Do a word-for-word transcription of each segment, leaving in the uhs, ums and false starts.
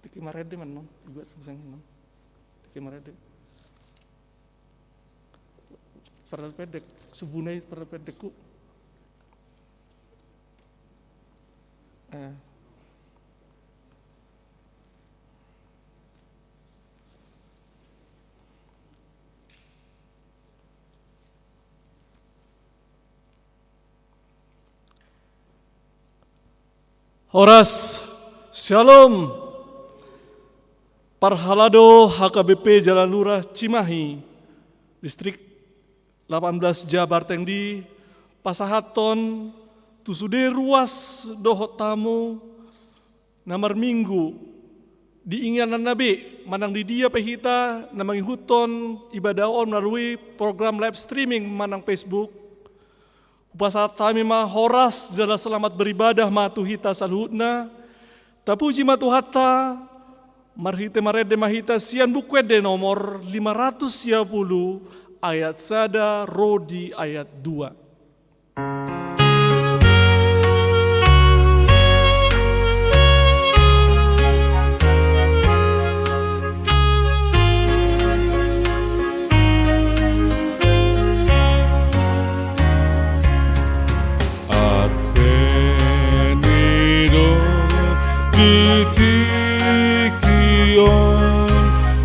Tingki marende ma annon, ibuat misalna annon. Tingki marende. Parpendek, subunai parpendekku. Eh. Horas, Shalom. Parhalado H K B P jala Lurah Cimahi, Distrik lapan belas Jabar Tengdi, pasahathon tu sude ruas dohot hamu na marminggu di inganan na be, manang di dia pe hita na mangihuthon ibadah on melalui program live streaming manang Facebook. Hupasahat hami ma horas jala selamat beribadah ma tu hita saluhutna. Tapuji ma Tuhanta, marhite marende ma hita sian Buku Ende nomor lima ratus sia pulu, ayat sada ro di ayat dua. Advent i do di tingki on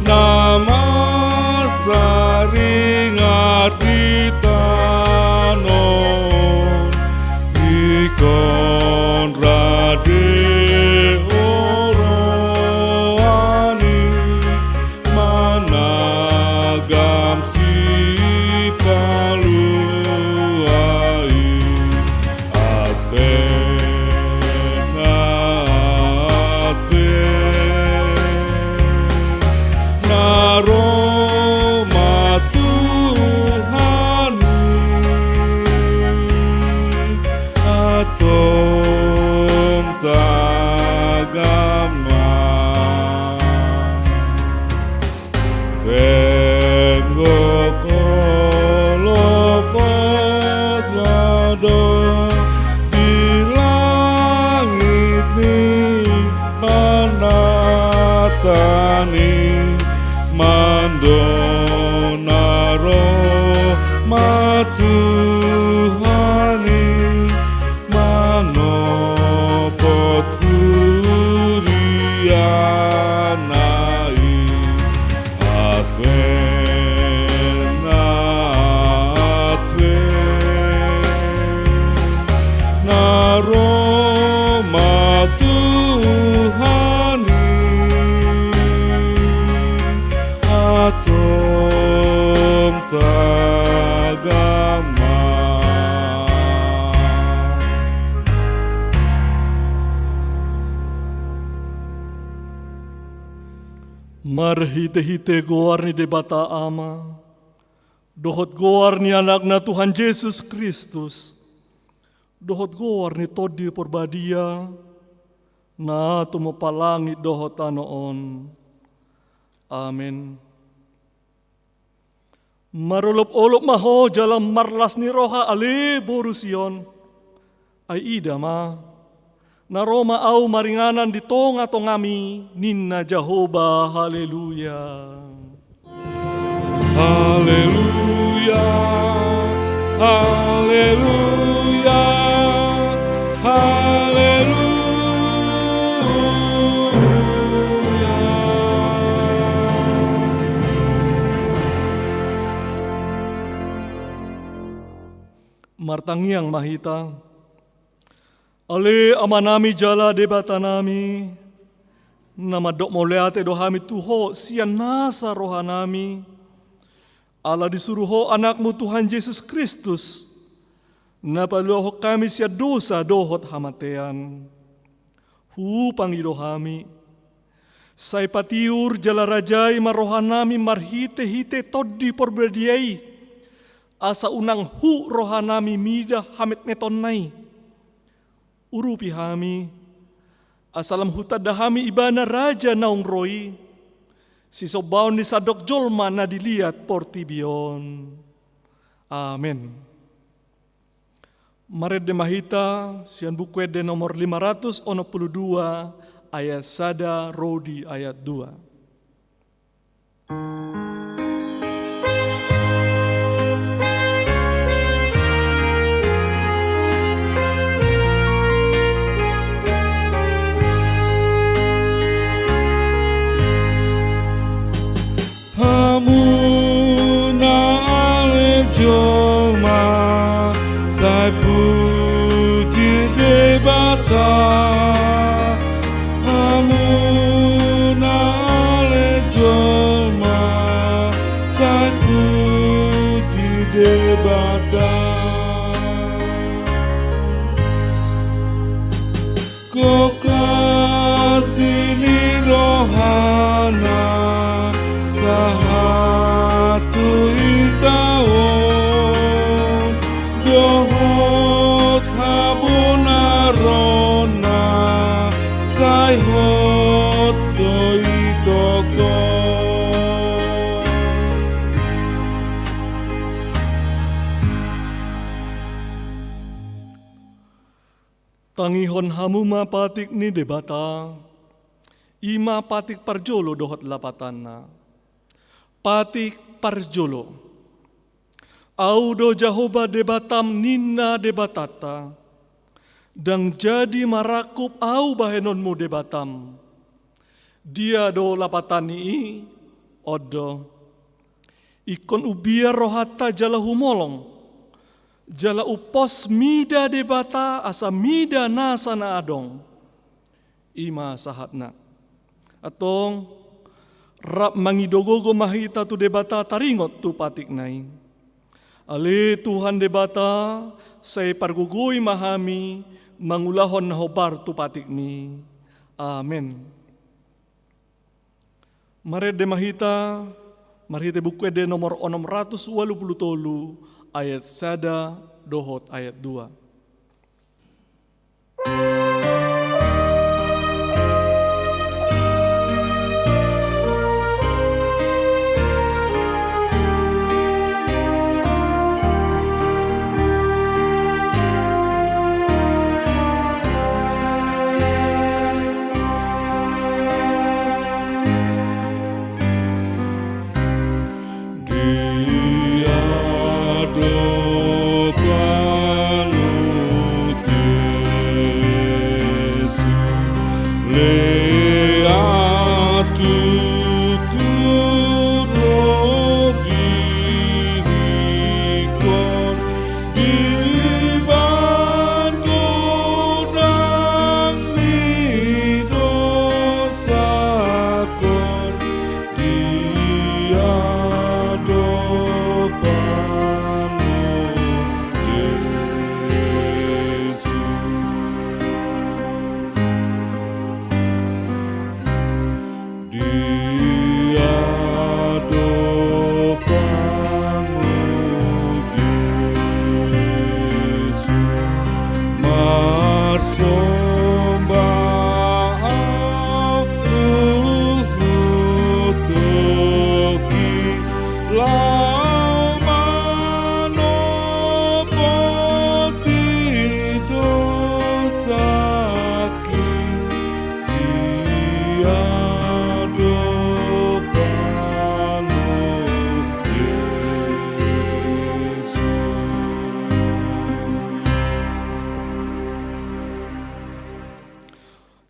na mansai ringar di tano on, ingkon rade roha ni managam Sipalua i. Advent, Advent, na ro ma Tuhan i, antong tagam ma. Penggok holong potla do di langit ni panatani, mandona ro ma Tuhan i, manopot huriana i. Advent, Advent, na ro ma Tuhan i, antong tagam ma. Marhitehite goar ni Debata Ama, dohot goar ni Anakna Tuhan Jesus Kristus, dohot goar ni Tondi Porbadia, na tumompa langit dohot tano on. Amen. Marolopolop ma ho jala marlas ni roha, ale boru Sion. Ai ida ma, na ro ma ahu maringanan di tongatongami, ninna Jahowa. Haleluya. Haleluya, haleluya, haleluya. Martangiang ma hita. Ale Amanami jala Debatanami, na mandok mauliate do hami tu Ho sian nasa rohanami, ala disuru Ho Anakmu Tuhan Jesus Kristus, na paluahon hami sian dosa dohot hamatean. Hupangido hami, sai patiur jala rajai ma rohanami marhitehite Tondi Porbadia i, asa unang huk rohanami mida hametmetonna i. Urupi hami, asa lam hutanda hami Ibana Raja naung ro i, sisombaon ni sandok jolma na di liat portibi on. Amen. Marende ma hita sian Buku Ende nomor lima ratus onom pulu dua, ayat sada ro di ayat dua. Hamu na ale jolma, sai puji Debata. Hamu na ale jolma, sai puji Debata. Gok asi ni rohana sahat tu hita on, dohot habonaronna sai hot do itokon. Tangihon hamu ma patik ni Debata, i ma patik parjolo dohot lapatanna. Patik parjolo. Ahu do Jahowa Debatam, ninna Debatanta. Ndang jadi marangkup ahu bahenonmu Debatam. Dia do lapatan ni i? On do. Ingkon umbiar rohanta jala humolong, jala umpos mida Debata asa mida nasa na adong. I ma sahatna. Antong, rap mangido gogo ma hita tu Debata taringot tu patikna i. Ale Tuhan Debata, sai pargogoi ma hami mangulahon na hombar tu patikmi. Amen. Marende ma hita marhite Buku Ende nomor onom ratus ualu pulu tolu, ayat sada dohot ayat dua. Di adopanmu Jesu, lean tutu do diringkon, dibahen godang ni dosangkon. Di adopanmu Jesu. Di adopanmu Jesu, marsomba ahu, huhut toki laho manopoti dosangki. Di adopanmu Jesu.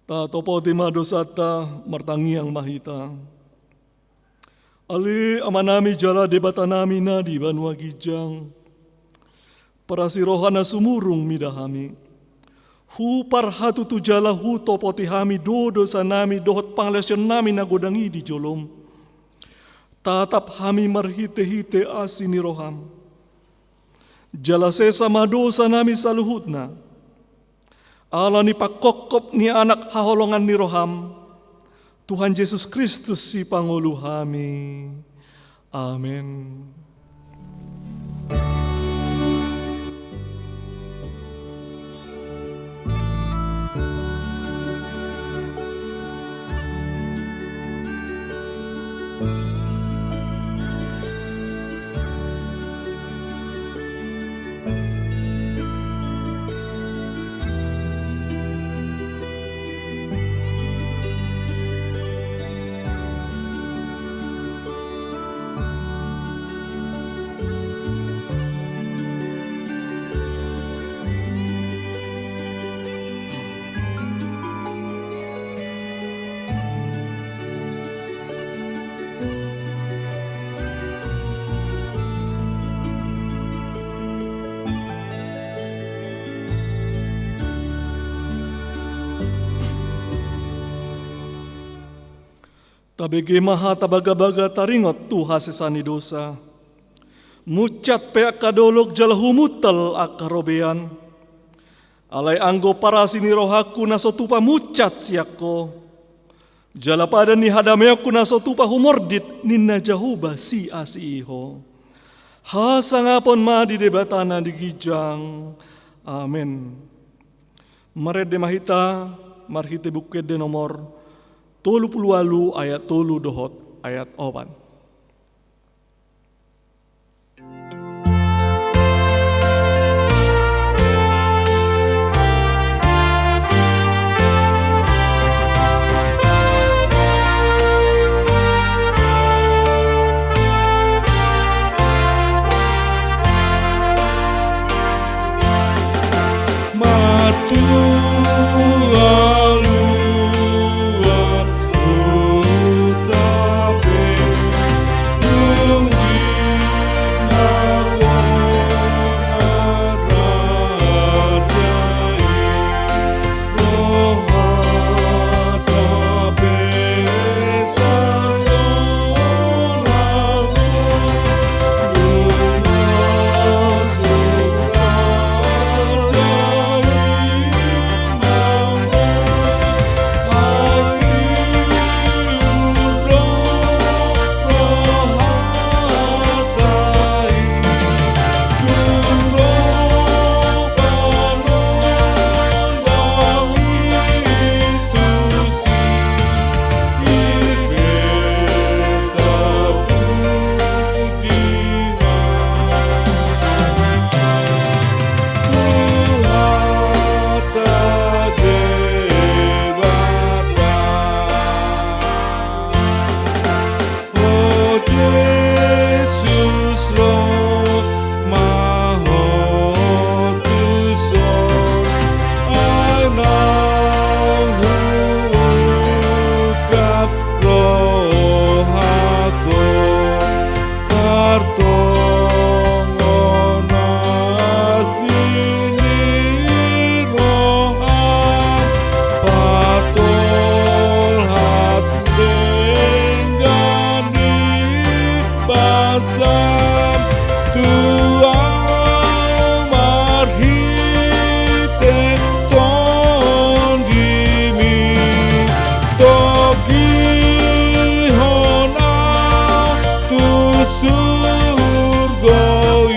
Tatopoti ma dosanta, martangiang ma hita. Ale Amanami jala Debatanami na di banua ginjang, parasi roha na sumurung mida hami. Huparhatutu jala hutopoti hami do dosanami dohot pangalaosionnami na godang i di jolom. Tatap hami marhitehite asi ni roham. Jala sesa ma dosanami saluhutna. Ala ni pangkophop ni Anak haholongan ni roham, Tuhan Jesus Kristus Sipangolu hami. Amen. Tabege ma hata bagabaga taringot tu hasesaan ni dosa. Munsat pe angka dolok jala humuntal angka robean. Alai anggo parasi ni rohangku na so tupa munsat sian Ho, jala padan ni hadameonku na so tupa humordit, ninna Jahowa siasi i Ho. Hasangapon ma di Debata na di ginjang. Amen. Marende ma hita marhite Buku Ende nomor tolu pulu ualu ayat tolu dohot ayat opat. O Jesus, ro ma Ho tuson, ai naung huungkap rohangku, partongon asi ni roham, patolhas denggan ni basam tu ahu marhite Tondimi, togihon ahu tu surgo i,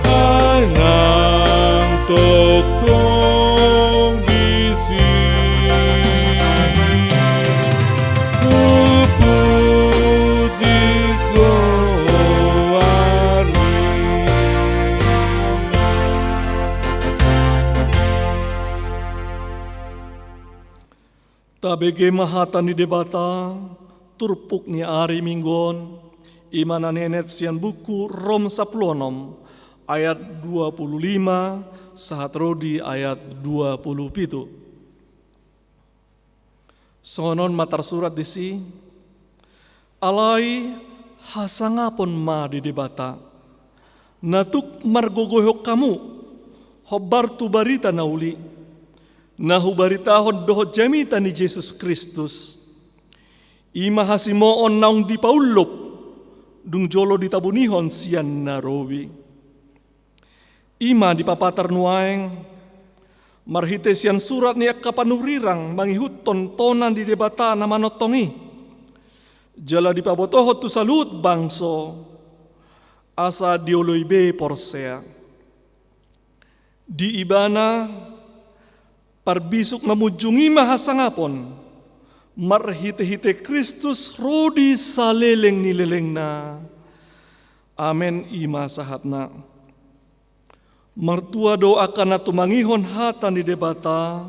ai nang tongtong disi hupuji goarMi. Tabege ma hata ni Debata, turpuk ni ari Minggu on, i ma na nienet sian buku Rom sampulu onom, ayat dua pulu lima, sahat ro di ayat dua pulu pitu. Songon on ma tarsurat disi, alai hasangapon ma di Debata, na tuk margogoihon hamu, hombar tu barita na uli, na hubaritahon dohot jamita ni Jesus Kristus. I ma hasimoon naung dipaullup, dung jolo ditabunihon sian na robi. I ma dipapatar nuaeng, marhite sian surat ni angka panurirang mangihuthon tona ni Debata na manongtong i. Jala dipabotohon tu saluhut bangso, asa dioloi be porsea. Di ibana, parbisuk mamunjung i ma hasangapon, marhite-hite Kristus ro di saleleng ni lelengna. Amen, i ma sahatna. Martua do angka na tumangihon hata ni Debata,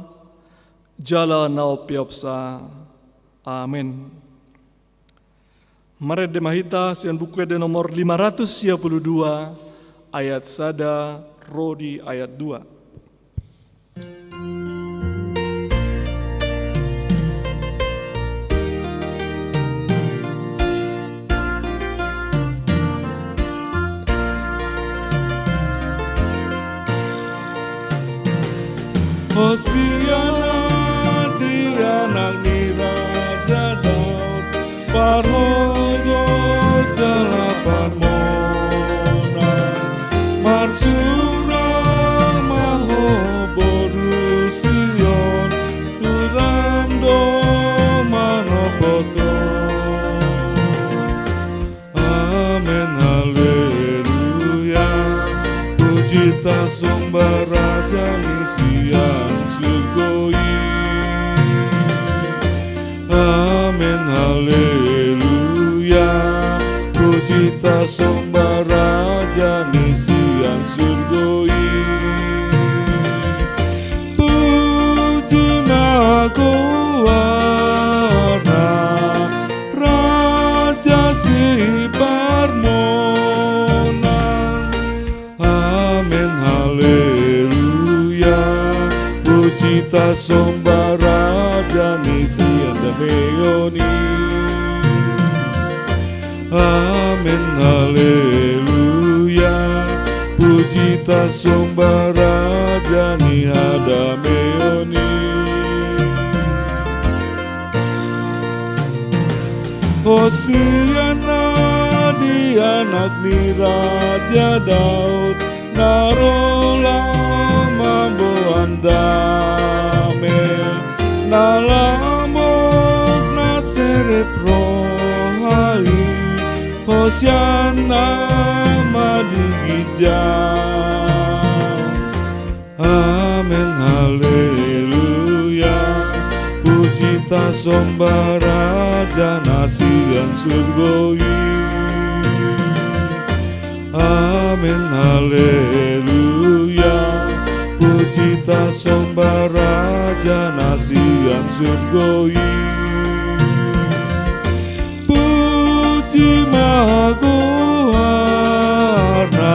jala na umpeopsa. Amen. Marende ma hita sian Buku Ende nomor lima ratus sia pulu dua, ayat sada ro di ayat dua. Hosiana di Anak ni Raja Daud. Somba Raja ni sian surgo i. Amen, haleluya. Puji ta somba Raja ni sian surgo i. Puji ma goarna, Raja si parmonang. Amen, haleluya. Puji ta somba Raja ni sian dameon i. Amen, haleluya. Puji ta somba Raja ni hadameon i. Hosianna di anak ni Raja Daud, na ro laho mamboan dame, na lamok na serep roha i. Hosianna ma di ginjang. Amen, haleluya. Puji ta somba Raja na sian surgo i. Amen, haleluya. Puji ta somba Raja na sian surgo i. Puji ma goarna,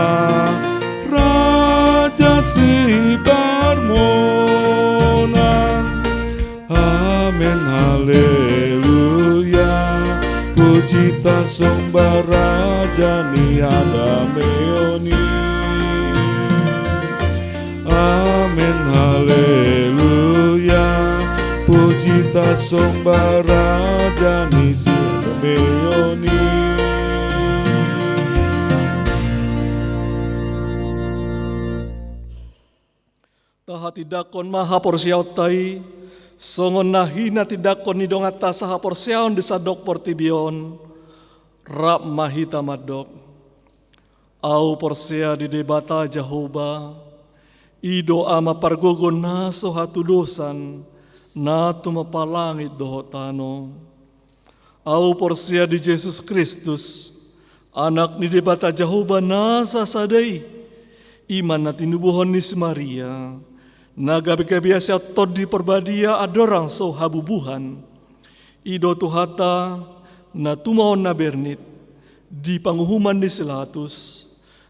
Raja si parmonang. Amen, haleluya. Puji ta somba Raja ni hadameon i. Amen, haleluya. Puji ta somba Raja ni sian dameon i. Tahatindangkon ma haporseaonta i, songon na hinatindangkon ni donganta sahaporseaon di sandok portibi on. Rap ma hita mandok. Ahu porsea di Debata Jahowa, i do Ama pargogo na so hatudosan, na tumompa langit dohot tano. Ahu porsea di Jesus Kristus, Anak ni Debata Jahowa na sasada i, i ma na tinubuhon ni si Maria, na gabe gabean sian Tondi Parbadia andorang so habubuhan. I do Tuhanta, na tumaon na bernit, di panguhuman ni si Latus,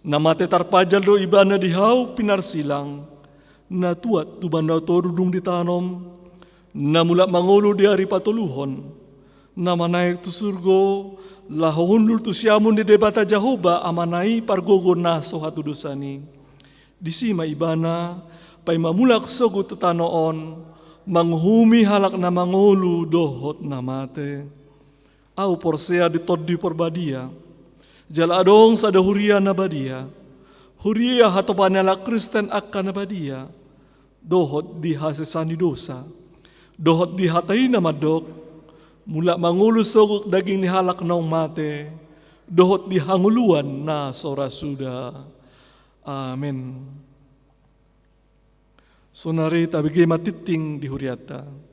na mate tarpajal do Ibana di hau pinarsilang, na tuat tuba na toru dung ditanom, na mulak mangolu di ari patoluhon, na manaek tu surgo, laho hundul tu siamun ni Debata Jahowa Amana i pargogo na so hatudosan i. Disi ma Ibana, paima mulak sogot tu tano on, manguhumi halak na mangolu dohot na mate. Ahu porsea di Tondi Parbadia, jala adong sada huria na badia, huria hatopan ni halak Kristen angka na badia, dohot di hasesaan ni dosa, dohot di hata i na mandok, mulak mangolu sogot daging ni halak naung mate, dohot di hangoluan na so ra suda. Amen. Sonari tabege ma tingting di hurianta.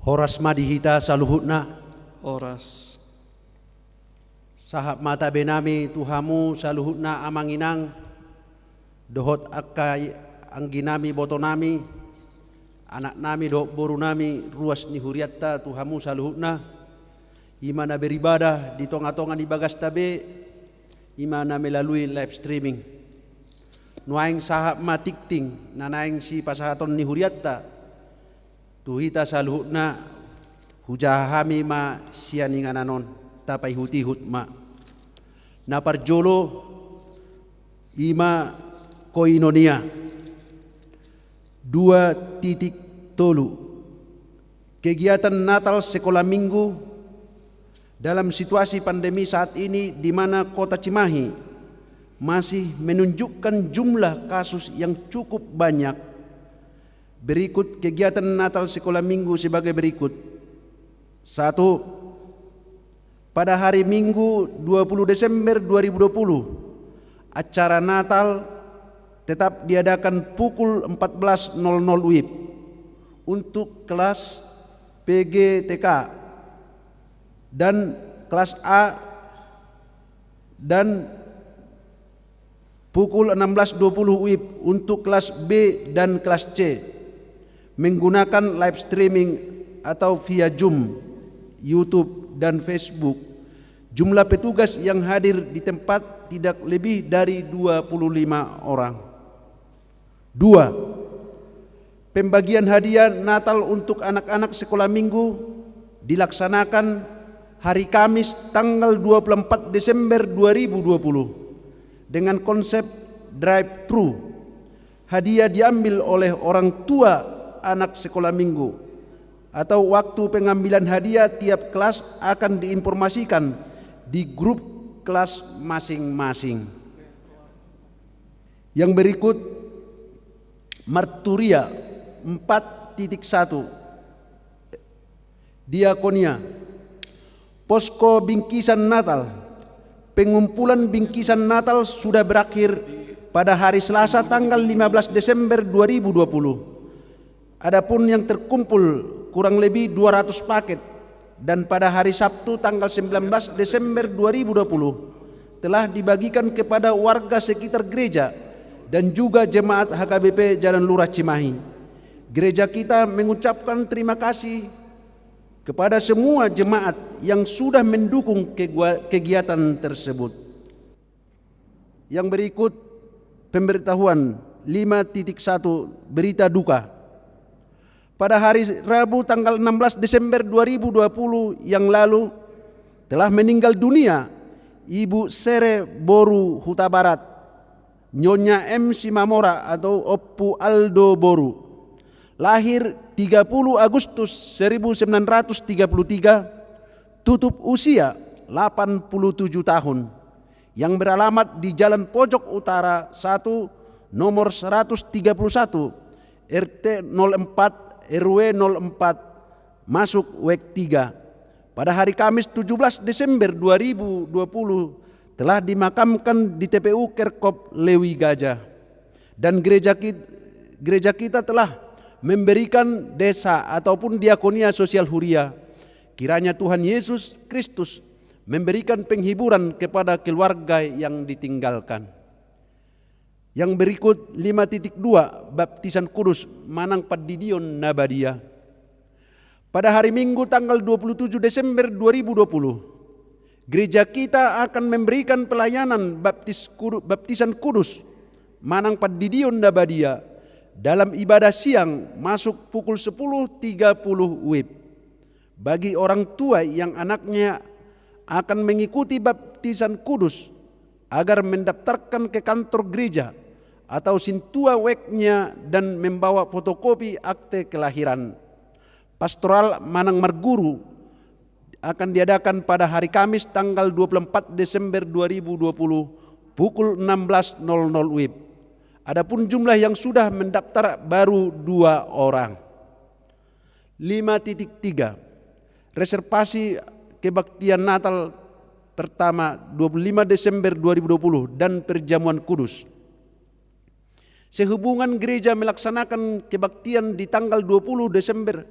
Horas ma di hita saluhutna. Horas. Sahat ma tabe nami tu hamu saluhutna amang inang, dohot angka i-, anggi nami, boto nami, anak nami dohot boru nami, ruas ni hurianta, tu hamu saluhutna, i ma na beribadah di tonga-tonga ni bagasta be, i ma na melalui live streaming. Nuaeng sahat ma tingting na naeng sipasahaton ni hurianta tu hita saluhutna, hujaha hami ma sian inganan on, tapaihut-ihut ma. Na parjolo, i ma koinonia. Dua titik tolu. Kegiatan Natal Sekolah Minggu dalam situasi pandemi saat ini, di mana Kota Cimahi masih menunjukkan jumlah kasus yang cukup banyak. Berikut kegiatan Natal Sekolah Minggu sebagai berikut. Satu, pada hari Minggu dua puluh Desember dua ribu dua puluh, acara Natal tetap diadakan pukul empat belas nol nol WIB untuk kelas P G T K dan kelas A, dan pukul enam belas dua puluh WIB untuk kelas B dan kelas C, menggunakan live streaming atau via Zoom, YouTube, dan Facebook. Jumlah petugas yang hadir di tempat tidak lebih dari dua puluh lima orang. Dua, pembagian hadiah Natal untuk anak-anak sekolah minggu dilaksanakan hari Kamis, tanggal dua puluh empat Desember dua ribu dua puluh, dengan konsep drive-thru. Hadiah diambil oleh orang tua anak sekolah minggu, atau waktu pengambilan hadiah tiap kelas akan diinformasikan di grup kelas masing-masing. Yang berikut, marturia empat titik satu. Diakonia. Posko bingkisan Natal. Pengumpulan bingkisan Natal sudah berakhir pada hari Selasa, tanggal lima belas Desember dua ribu dua puluh. Adapun yang terkumpul kurang lebih dua ratus paket, dan pada hari Sabtu, tanggal sembilan belas Desember dua ribu dua puluh, telah dibagikan kepada warga sekitar gereja dan juga jemaat H K B P Jalan Lurah Cimahi. Gereja kita mengucapkan terima kasih kepada semua jemaat yang sudah mendukung kegua-, kegiatan tersebut. Yang berikut, pemberitahuan lima titik satu, berita duka. Pada hari Rabu, tanggal enam belas Desember dua ribu dua puluh yang lalu, telah meninggal dunia Ibu Sere boru Hutabarat, Nyonya M Simamora atau Ompu Aldo boru. Lahir tiga puluh Agustus seribu sembilan ratus tiga puluh tiga, tutup usia delapan puluh tujuh tahun, yang beralamat di Jalan Pojok Utara satu, nomor seratus tiga puluh satu, R T nol empat, R W nol empat, masuk WEK tiga. Pada hari Kamis, tujuh belas Desember dua ribu dua puluh, telah dimakamkan di T P U Kerkop Lewi Gajah. Dan gereja kit-, gereja kita telah memberikan desa ataupun diakonia sosial huria. Kiranya Tuhan Yesus Kristus memberikan penghiburan kepada keluarga yang ditinggalkan. Yang berikut, lima titik dua, baptisan kudus manang pandidion na badia. Pada hari Minggu, tanggal dua puluh tujuh Desember dua ribu dua puluh, gereja kita akan memberikan pelayanan baptis kudu-, baptisan kudus manang pandidion na badia dalam ibadah siang masuk pukul sepuluh tiga puluh WIB. Bagi orang tua yang anaknya akan mengikuti baptisan kudus, agar mendaftarkan ke kantor gereja atau sintua WEK-nya dan membawa fotokopi akte kelahiran. Pastoral manang marguru akan diadakan pada hari Kamis, tanggal dua puluh empat Desember dua ribu dua puluh, pukul enam belas nol nol WIB. Adapun jumlah yang sudah mendaftar baru dua orang. Lima titik tiga. Reservasi kebaktian Natal pertama, dua puluh lima Desember dua ribu dua puluh, dan perjamuan kudus. Sehubungan gereja melaksanakan kebaktian di tanggal dua puluh Desember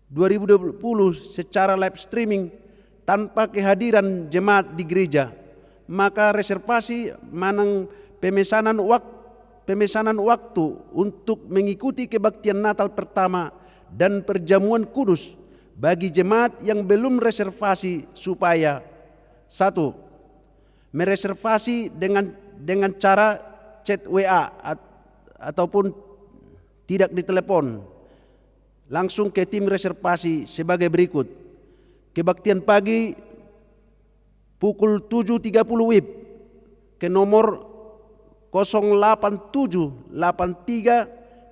dua ribu dua puluh secara live streaming tanpa kehadiran jemaat di gereja, maka reservasi manang pemesanan wak-, pemesanan waktu untuk mengikuti kebaktian Natal pertama dan perjamuan kudus bagi jemaat yang belum reservasi supaya: satu, mereservasi dengan, dengan cara chat W A at-, ataupun tidak ditelepon, langsung ke tim reservasi sebagai berikut. Kebaktian pagi pukul tujuh tiga puluh WIB ke nomor kosong delapan tujuh delapan tiga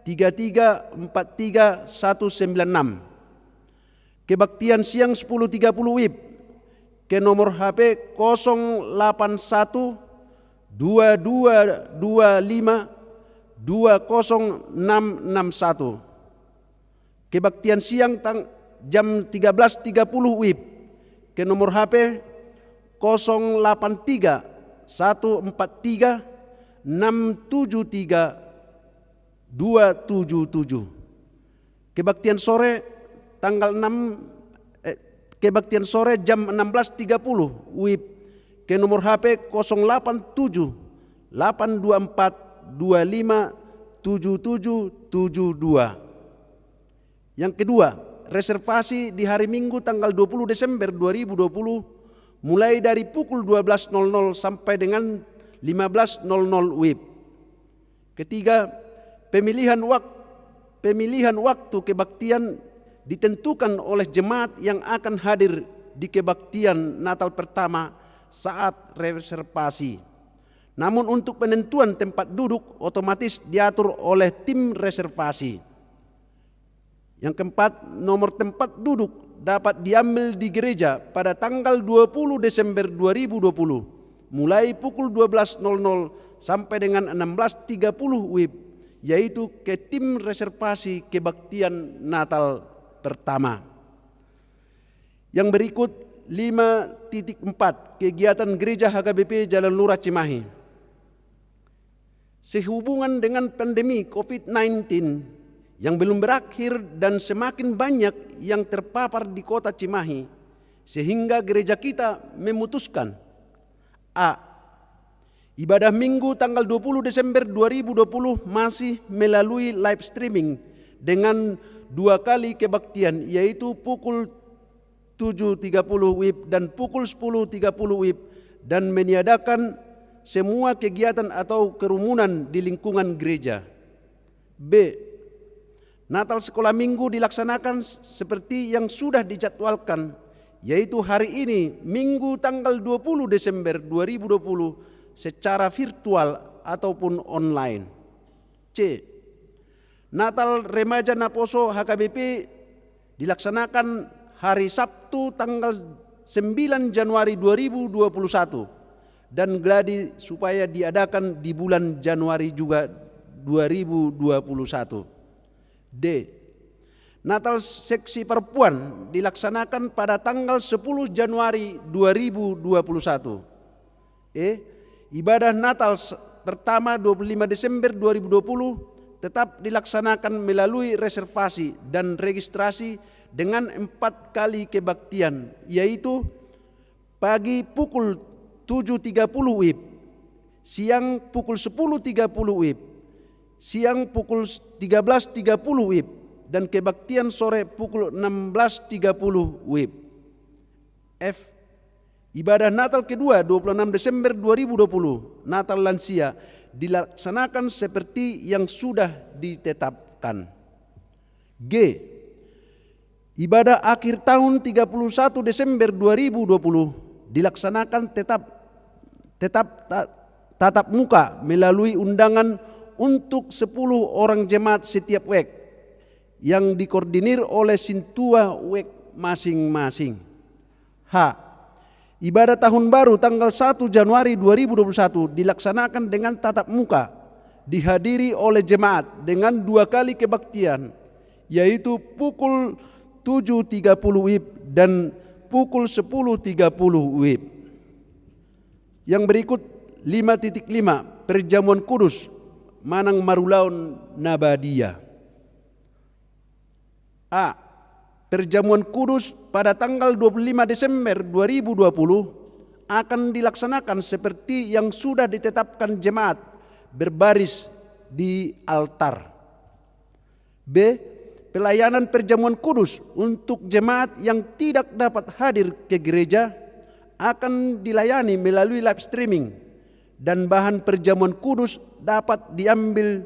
tiga tiga empat tiga satu sembilan enam. Kebaktian siang sepuluh tiga puluh WIB ke nomor H P kosong delapan satu dua dua dua lima dua kosong enam enam satu. Kebaktian siang tang jam tiga belas tiga puluh WIB ke nomor H P kosong delapan tiga satu empat tiga enam tujuh tiga dua tujuh tujuh. Kebaktian sore tanggal enam, eh, kebaktian sore jam enam belas tiga puluh WIB ke nomor H P kosong delapan tujuh delapan dua empat dua lima tujuh tujuh tujuh dua. Yang kedua, reservasi di hari Minggu tanggal dua puluh Desember dua ribu dua puluh, mulai dari pukul dua belas nol nol sampai dengan lima belas nol nol WIB. Ketiga, pemilihan wak-, pemilihan waktu kebaktian ditentukan oleh jemaat yang akan hadir di kebaktian Natal pertama saat reservasi. Namun untuk penentuan tempat duduk otomatis diatur oleh tim reservasi. Yang keempat, nomor tempat duduk dapat diambil di gereja pada tanggal dua puluh Desember dua ribu dua puluh, mulai pukul dua belas nol nol sampai dengan enam belas tiga puluh WIB, yaitu ke tim reservasi kebaktian Natal pertama. Yang berikut, lima titik empat, kegiatan gereja H K B P Jalan Lurah Cimahi. Sehubungan dengan pandemi covid sembilan belas yang belum berakhir dan semakin banyak yang terpapar di kota Cimahi, sehingga gereja kita memutuskan: A. Ibadah Minggu tanggal dua puluh Desember dua ribu dua puluh masih melalui live streaming dengan dua kali kebaktian, yaitu pukul tujuh tiga puluh WIB dan pukul sepuluh tiga puluh WIB, dan meniadakan semua kegiatan atau kerumunan di lingkungan gereja. B. Natal sekolah minggu dilaksanakan s-, seperti yang sudah dijadwalkan, yaitu hari ini, Minggu tanggal dua puluh Desember dua ribu dua puluh, secara virtual ataupun online. C. Natal Remaja Naposo H K B P dilaksanakan hari Sabtu tanggal sembilan Januari dua ribu dua puluh satu dan gladi supaya diadakan di bulan Januari juga dua ribu dua puluh satu. D. Natal seksi perempuan dilaksanakan pada tanggal sepuluh Januari dua ribu dua puluh satu. E. Ibadah Natal s-, pertama dua puluh lima Desember dua ribu dua puluh tetap dilaksanakan melalui reservasi dan registrasi dengan empat kali kebaktian, yaitu pagi pukul tujuh tiga puluh WIB, siang pukul sepuluh tiga puluh WIB, siang pukul tiga belas tiga puluh WIB, dan kebaktian sore pukul enam belas tiga puluh WIB. F. Ibadah Natal kedua, dua puluh enam Desember dua ribu dua puluh, Natal lansia, dilaksanakan seperti yang sudah ditetapkan. G. Ibadah akhir tahun tiga puluh satu Desember dua ribu dua puluh dilaksanakan tetap, tetap ta-, tatap muka melalui undangan untuk sepuluh orang jemaat setiap wijk yang dikoordinir oleh sintua wijk masing-masing. H. Ibadah tahun baru tanggal satu Januari dua ribu dua puluh satu dilaksanakan dengan tatap muka, dihadiri oleh jemaat dengan dua kali kebaktian, yaitu pukul tujuh tiga puluh WIB dan pukul sepuluh tiga puluh WIB. Yang berikut, lima titik lima, perjamuan kudus manang marulaon na badia. A. Perjamuan kudus pada tanggal dua puluh lima Desember dua ribu dua puluh akan dilaksanakan seperti yang sudah ditetapkan jemaat berbaris di altar. B. Pelayanan perjamuan kudus untuk jemaat yang tidak dapat hadir ke gereja akan dilayani melalui live streaming, dan bahan perjamuan kudus dapat diambil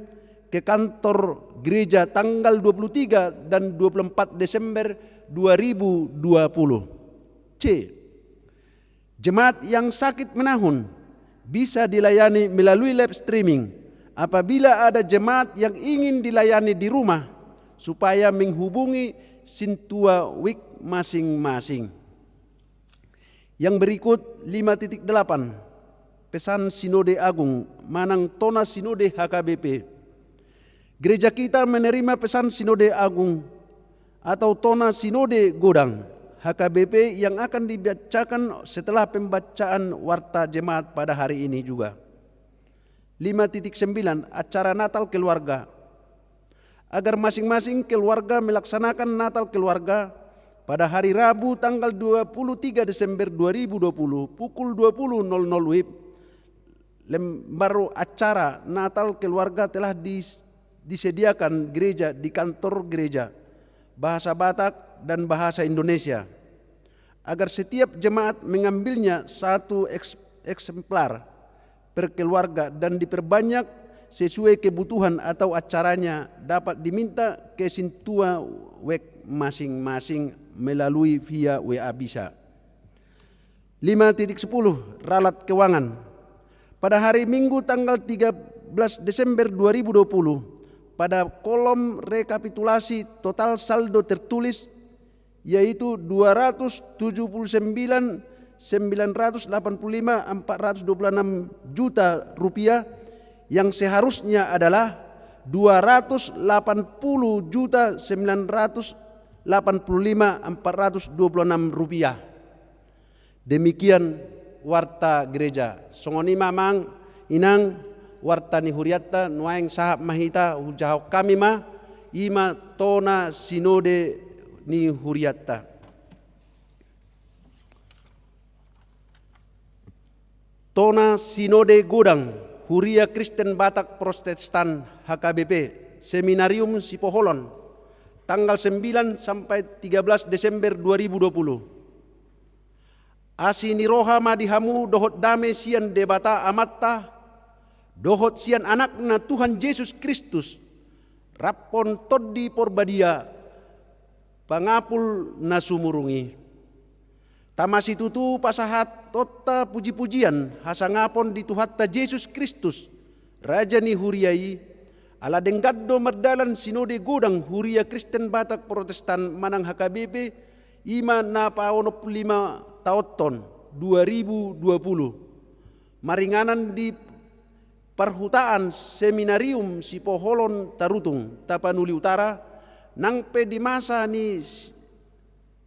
ke kantor gereja tanggal dua puluh tiga dan dua puluh empat Desember dua ribu dua puluh. C. Jemaat yang sakit menahun bisa dilayani melalui live streaming. Apabila ada jemaat yang ingin dilayani di rumah, supaya menghubungi sintua wijk masing-masing. Yang berikut, lima titik delapan. Pesan Sinode Agung manang Tona Sinode H K B P. Gereja kita menerima pesan Sinode Agung atau Tona Sinode Godang H K B P yang akan dibacakan setelah pembacaan warta jemaat pada hari ini juga. Lima titik sembilan, acara Natal keluarga. Agar masing-masing keluarga melaksanakan Natal keluarga pada hari Rabu tanggal dua puluh tiga Desember dua ribu dua puluh pukul dua puluh nol nol W I B, lembar acara Natal keluarga telah dis-, disediakan gereja di kantor gereja, bahasa Batak dan bahasa Indonesia, agar setiap jemaat mengambilnya satu eks-, eksemplar per keluarga dan diperbanyak sesuai kebutuhan atau acaranya dapat diminta ke sintua wek masing-masing melalui via W A bisa. Lima titik sepuluh, ralat keuangan. Pada hari Minggu tanggal tiga belas Desember dua ribu dua puluh, pada kolom rekapitulasi total saldo tertulis yaitu dua ratus tujuh puluh sembilan sembilan ratus delapan puluh lima empat ratus dua puluh enam juta rupiah, yang seharusnya adalah dua ratus delapan puluh juta sembilan ratus delapan puluh lima empat ratus dua puluh enam rupiah. Demikian warta gereja. Songon i ma, amang inang, warta ni hurianta. Nuaeng sahat ma hita, hujahahon hami ma, i ma Tona Sinode ni hurianta. Tona Sinode Godang Huria Kristen Batak Protestan H K B P, Seminarium Sipoholon, tanggal sembilan sampai tiga belas Desember dua ribu dua puluh. Asi ni roha ma di hamu dohot dame sian Debata Amanta, dohot sian Anakna Tuhan Jesus Kristus, raphon Tondi Porbadia, pangapul na sumurung i. Tama situtu pasahatonta pujipujian hasangapon di Tuhanta Jesus Kristus, Raja ni huria i, ala denggan do mardalan Sinode Godang Huria Kristen Batak Protestan manang H K B P, i ma na paonomhulima taonhon, dua ribu dua puluh. Maringanan di parhutaan Seminarium Sipoholon Tarutung, Tapanuli Utara, nang pe di masa ni s-,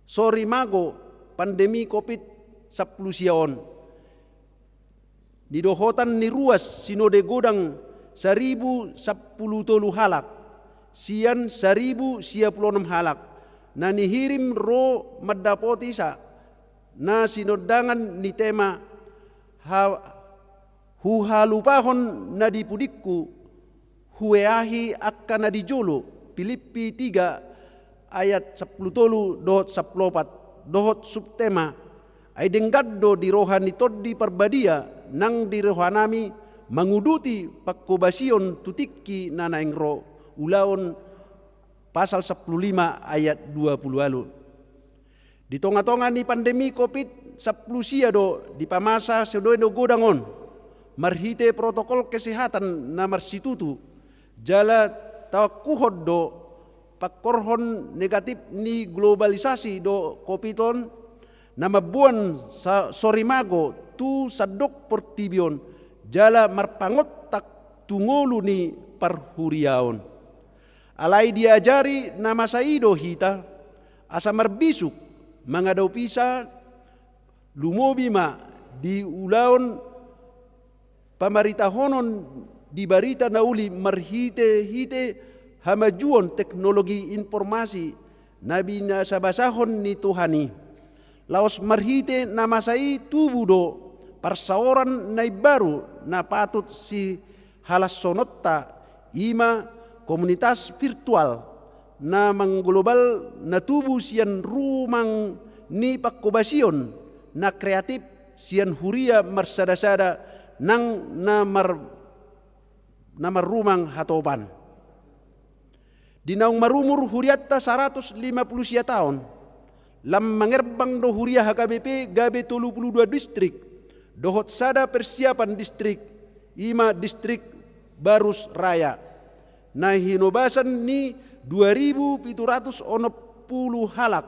sorimago pandemi covid sampulu sia on. Nidohotan ni ruas Sinode Godang saribu sampulu tolu halak, sian saribu sia pulu onom halak, na nihirim ro mandapotisa, na sinondangan ni tema ha-, huhalupahon na di pudingku, hueahi angka na di jolo, Pilippi tiga ayat sampulu tolu dohot sampulu opat, dohot subtema, ai denggan do di roha ni Tondi Parbadia nang di rohanami manguduti pangkobasion tu tingki na naeng ro, Ulaon pasal sampulu lima ayat dua pulu ualu. Di tongatonga ni pandemi covid sampulu sia do dipamasa Sinode Godang on, marhite protokol kesehatan na marsitutu, jala taokuhon do pangkorhon negatif ni globalisasi do covid on, na mamboan sa-, sorimago tu sandok portibi on, jala marpangontak tu ngolu ni parhuriaon. Alai diajari na masa i do hita, asa marbisuk mangadopisa, lumobi ma di ulaon pamaritahonon di barita na uli marhitehite hamajuon teknologi informasi na binasabasahon ni Tuhan i. Laos marhite na masa i tubu do parsaoran na imbaru na patut sihalashononta, i ma komunitas virtual na mangglobal na tubu sian rumang ni pangkobasion na kreatif sian huria marsadasada nang na mar-, na marrumang hatopan. Di naung marumur hurianta saratus lima pulu sia taon, lam mangerbang do huria H K B P gabe tolu pulu dua distrik, dohot sada persiapan distrik, i ma distrik Barus Raya, na hinobasan ni dua ribu pitu ratus onom pulu halak,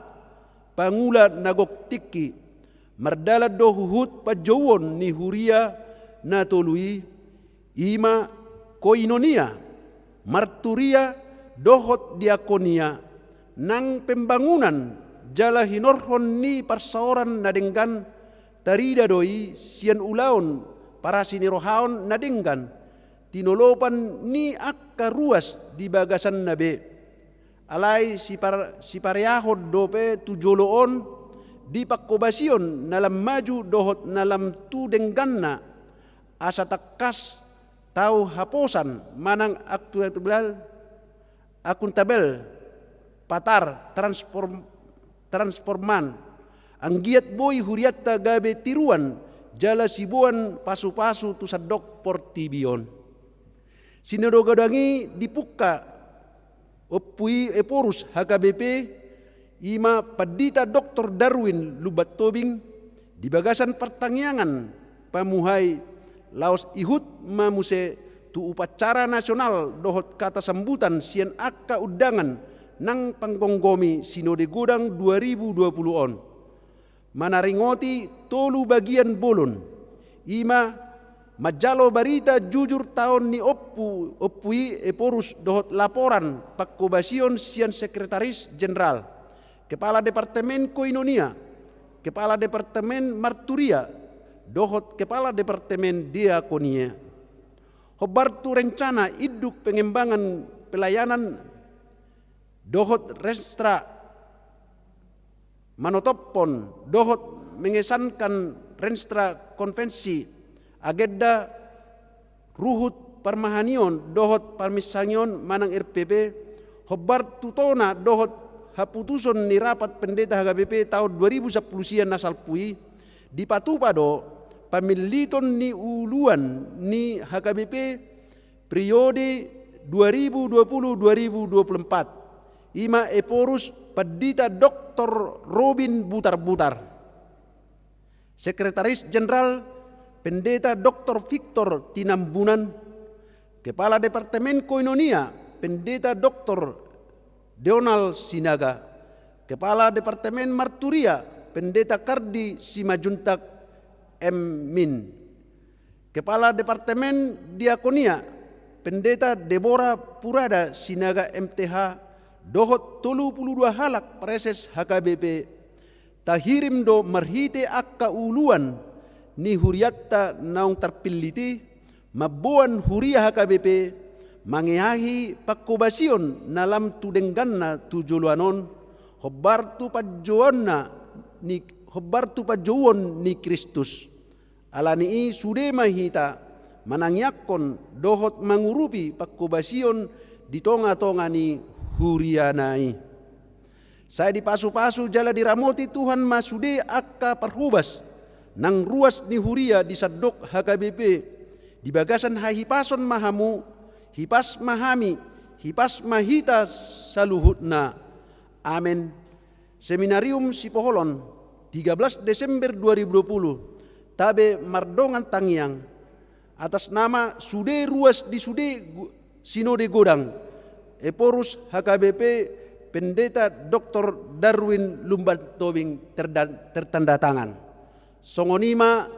pangula na gok tingki. Mardalan do huhut panjouon ni huria na tolu i, i ma koinonia, marturia, dohot diakonia, nang pembangunan jala hinorhon ni parsaoran na denggan, tarida do i sian ulaon parasinirohaon na denggan, tinolopan ni angka ruas di bagasanna be. Alai sipar-, sipareahon dope tu jolo on di pangkobasion na lam maju dohot na lam tu dengganna, asa tangkas tau haposan manang aktuatabel, akuntabel, patar, transform-, transforman, anggiat boi hurianta gabe tiruan jala siboan pasupasu tu sandok portibi on. Sinode godang i dipungka Ompu i Ephorus H K B P, i ma Pandita Doktor Darwin Lumban Tobing, di bagasan partangiangan pamuhai, laos ihut ma muse tu upacara nasional dohot hata sambutan sian angka undangan nang panggomgomi Sinode Godang dua ribu dua puluh on. Manaringoti tolu bagian bolon, i ma manjalo barita jujur taon ni Ompu, Ompu i Ephorus dohot laporan pangkobasion sian Sekretaris Jenderal, Kepala Departemen Koinonia, Kepala Departemen Marturia, dohot Kepala Departemen Diakonia. Hombar tu rencana induk pengembangan pelayanan dohot renstra manotophon dohot mengesankan renstra konvensi, agenda ruhut parmahanion dohot parmisangion manang R P P, hombar tu tona dohot haputuson ni rapat pendeta H K B P taon dua ribu sampulu sia na salpu i, dipatupa do pamilliton ni uluan ni H K B P periode dua ribu dua puluh dua ribu dua puluh empat, i ma Ephorus Pandita Doktor Robin Butarbutar, Sekretaris Jenderal Pendeta Doktor Victor Tinambunan, Kepala Departemen Koinonia Pendeta Doktor Donald Sinaga, Kepala Departemen Marturia Pendeta Kardi Simanjuntak M Min, Kepala Departemen Diakonia Pendeta Deborah Purada Sinaga M T H, dohot tolu pulu dua halak praeses H K B P. Tahirim do marhite angka uluan ni hurianta naung tarpillit i, mamboan huria H K B P mangeahi pangkobasion na lam tu dengganna tu joloan on, hombar tu panjouonna ni, hombar tu panjouon ni Kristus. Ala ni i sude ma hita manangiangkon dohot mangurupi pangkobasion di tongatonga ni huriana i. Sai dipasupasu jala diramoti Tuhan ma sude angka parhobas nang ruas ni huria di sandok H K B P, di bagasan hahipason ma hamu, hipas ma hami, hipas ma hita saluhutna. Amen. Seminarium Sipoholon, tiga belas Desember dua ribu dua puluh, tabe mardongan tangiang, atas nama sude ruas di sude gu-, Sinode Godang, Ephorus H K B P, Pendeta Doktor Darwin Lumban Tobing terda-, tertanda tangan. Songon i ma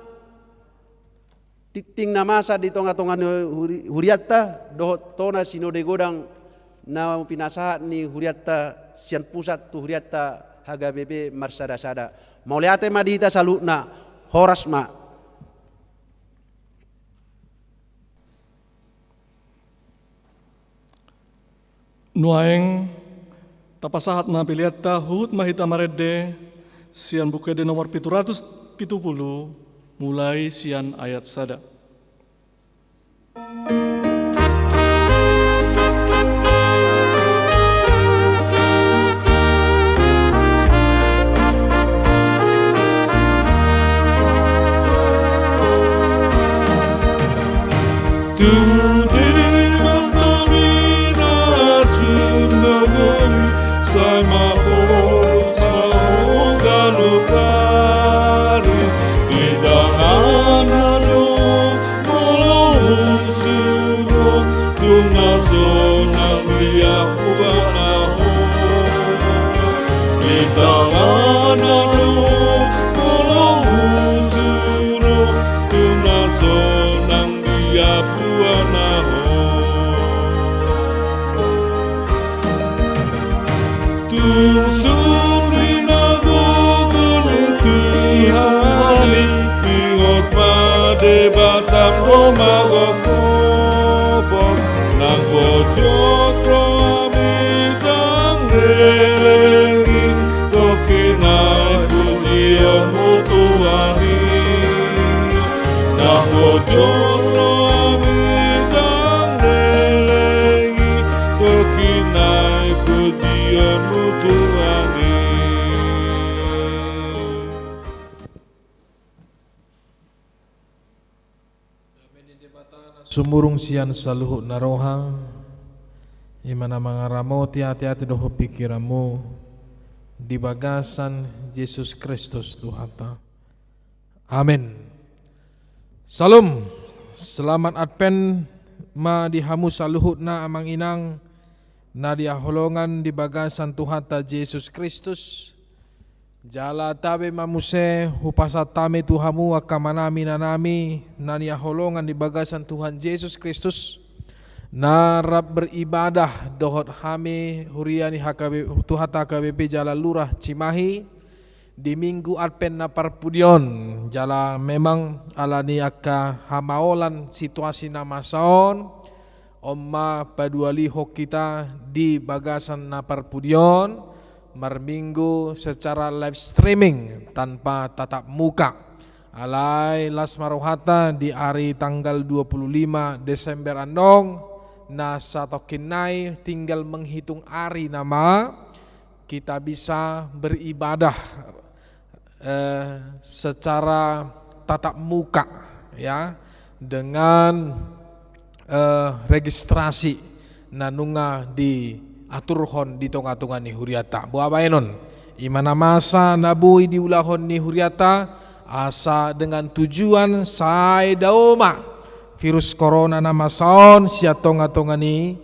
tingting na masa di tongatonga ni huri-, hurianta, dohot tona Sinode Godang na pinasahat ni hurianta sian pusat tu hurianta H K B P marsadasada. Mauliate ma di hita saluhutna, horas ma. Nuaeng tapasahat ma peleanta, huhut ma hita marende sian Buku Ende nomor pitu ratus pitu pulu, mulai sian ayat sada. Tutu ma hami na sumogori, sai ma pos ma hita ganup ari, di tangan hamu molo husuru, tung na sonang di ahu. Di tangan hamu molo husuru, tung na sonang Jolo ami dang lelei, tongkin nai pujianmu Tuhan i. Dame ni Debata na sumurung sian saluhut na roha, i ma na mangaramoti ateate dohot pingkiranmu di bagasan Jesus Kristus Tuhanta. Amen. Syalom. Selamat Advent ma di hamu saluhutna amang inang na hinaholongan di bagasan Tuhanta Jesus Kristus. Jala tabe ma muse hupasahat hami tu hamu angka amanami inanami na hinaholongan di bagasan Tuhan Jesus Kristus, na rap beribadah dohot hami huria ni H K B, Tuhanta H K B P jala Lurah Cimahi, di Minggu Advent na parpudi on, jala memang ala ni angka hamaolan situasi na masa on, on ma paduahalihon hita di bagasan na parpudi on, marminggu secara live streaming tanpa tatap muka. Alai las ma rohanta di ari tanggal dua puluh lima Desember annon, na satongkin nai tinggal menghitung ari nama kita bisa beribadah, eh, secara tatap muka, ya, dengan, eh, registrasi na nunga diaturhon di tongatonga ni huriata. Boha baenon, i ma na masa na boi diulahon ni huriata, asa dengan tujuan sai dao ma virus corona na masa on sian tongatonga ni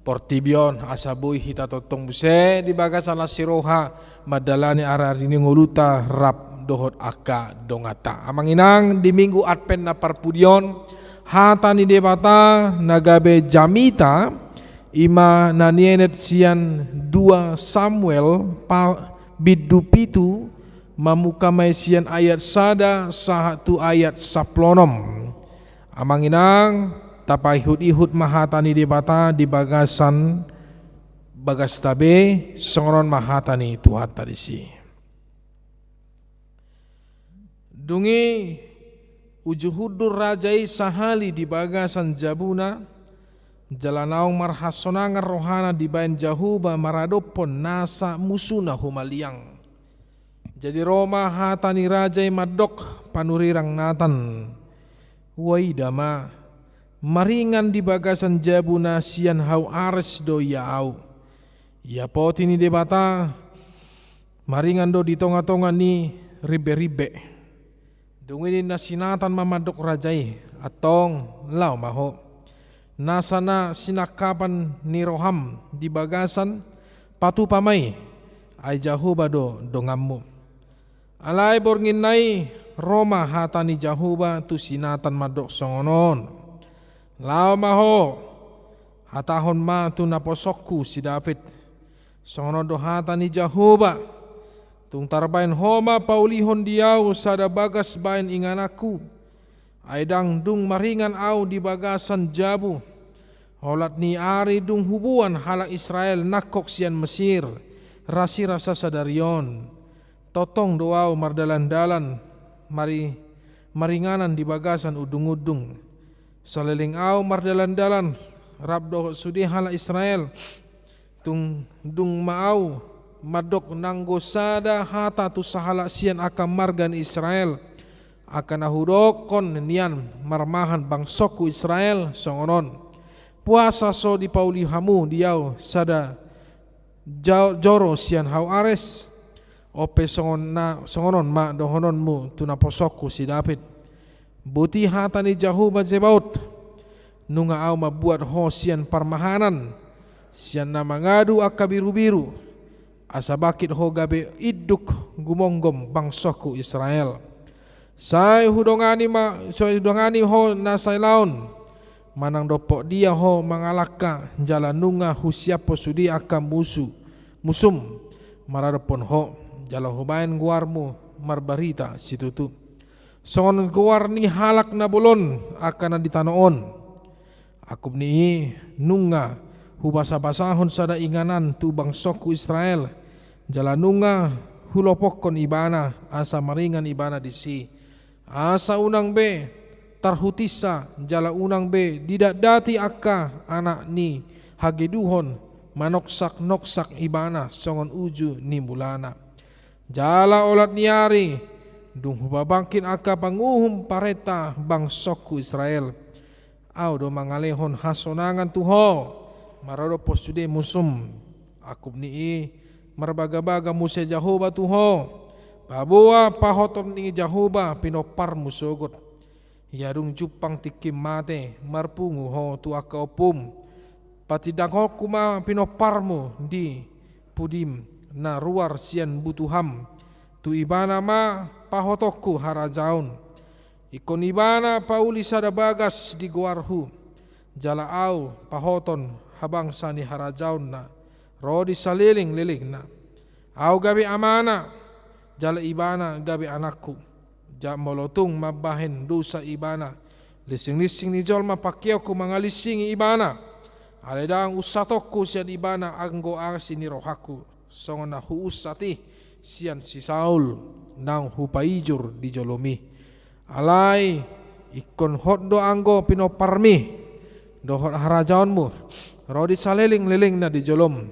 portibi on, asa boi hita tongtong muse di bagasan las ni roha mandalani ariari ni ngolunta rap dohot angka donganta. Amang inang, di Minggu Advent na parpudi on, hata ni Debata na gabe jamita, i ma na nienet sian dua Samuel pa-, bindu pitu, mamungka ma i sian ayat sada sahat tu ayat sampulu onom. Amang inang, tapaihutihut ma hata ni Debata di bagasan bagasta be, songon on ma hata ni Tuhanta disi. Dung i uju hundul raja i sahali di bagasan jabuna, jala naung marhasonangan rohana dibaen Jahowa maradophon nasa musuna humaliang. Jadi ro ma hata ni raja i mandok panurirang Natan: Huida ma, maringan di bagasan jabu na sian hau Ares do ia ahu. Iapoti ni Debata, maringan do di tongatonga ni rimberimbe. Dung i ninna si Natan ma mandok raja i: Antong, laho ma ho. Nasa na sinangkapan ni roham di bagasan, patupa ma i, ai Jahowa do donganmu. Alai borngin nai ro ma hata ni Jahowa tu si Natan mandok songon on: Laho ma ho, hatahon ma tu naposongku si David: Songon on do hata ni Jahowa: Tung tarbaen ho ma paulihon di ahu sada bagas baen ingananku. Ai ndang dung maringan ahu di bagasan jabu, holan ni ari dung huboan halak Israel nangkok sian Mesir, rasirasa sadari on. Tongtong do ahu mardalandalan, mari-, maringanan di bagasan undungundung. Saleleng ahu mardalandalan rap dohot sude halak Israel, tung dung ma ahu mandok nanggo sada hata tu sahalak sian angka marga ni Israel, angka na hudokkon nian marmahan bangsongku Israel songon on: Boasa so dipauli hamu di ahu sada ja-, joro sian hau Ares? On pe songon na, songon on ma dohononmu tu naposongku si David: Boti hata ni Jahowa Zebaot: Nunga ahu mambuat ho sian parmahanan, sian na mangadu angka birubiru, asa bangkit ho gabe induk gumomgom bangsongku Israel. Sai hudongani ma, sai hudongani ho na sailaon, manang dompok dia ho mangalangka, jala nunga husiaphon sude angka musu, musum maradophon ho, jala hubaen goarmu marbarita situtu, songon goar ni halak na bolon angka na di tano on. Angkup ni i, nunga hubasabasahon sada inganan tu bangsongku Israel, jala nunga hulopokkon ibana, asa maringan ibana disi, asa unang be tarhutinsa, jala unang be didatdati angka anak ni hageduhon manoksak-noksak ibana songon uju ni mulana. Jala olat ni ari, dung hupabangkit angka panguhum parenta bangsongku Israel, ahu do mangalehon hasonangan tu ho, maradophon sude musum. Angkup ni i, marbagabaga muse Jahowa tu ho, paboa pahoton ni Jahowa pinomparmu sogot. Ia dung jumpang tingkim mate, marpungu ho tu angka ompum. Patindangkonku ma pinomparmu di pudim na ruar sian butuham. Tu ibana ma pahotonku harajaon. Ingkon ibana pauli sada bagas di goarhu. Jala ahu pahoton habangsa ni harajaonna ro di saleleng-lelengna. Ahu gabe amana, jala ibana gabe anakku. Jala molo tung mambahen dosa ibana, lisinglinsing ni jolma pangkeonku mangalinsingi ibana. Alai ndang unsatonku sian ibana anggo asi ni rohangku, songon na huunsat i sian si Saul naung hupaijur di jolomi. Alai ingkon hot do anggo pinomparmi dohot harajaonmu ro di saleleng-lelengna di jolom,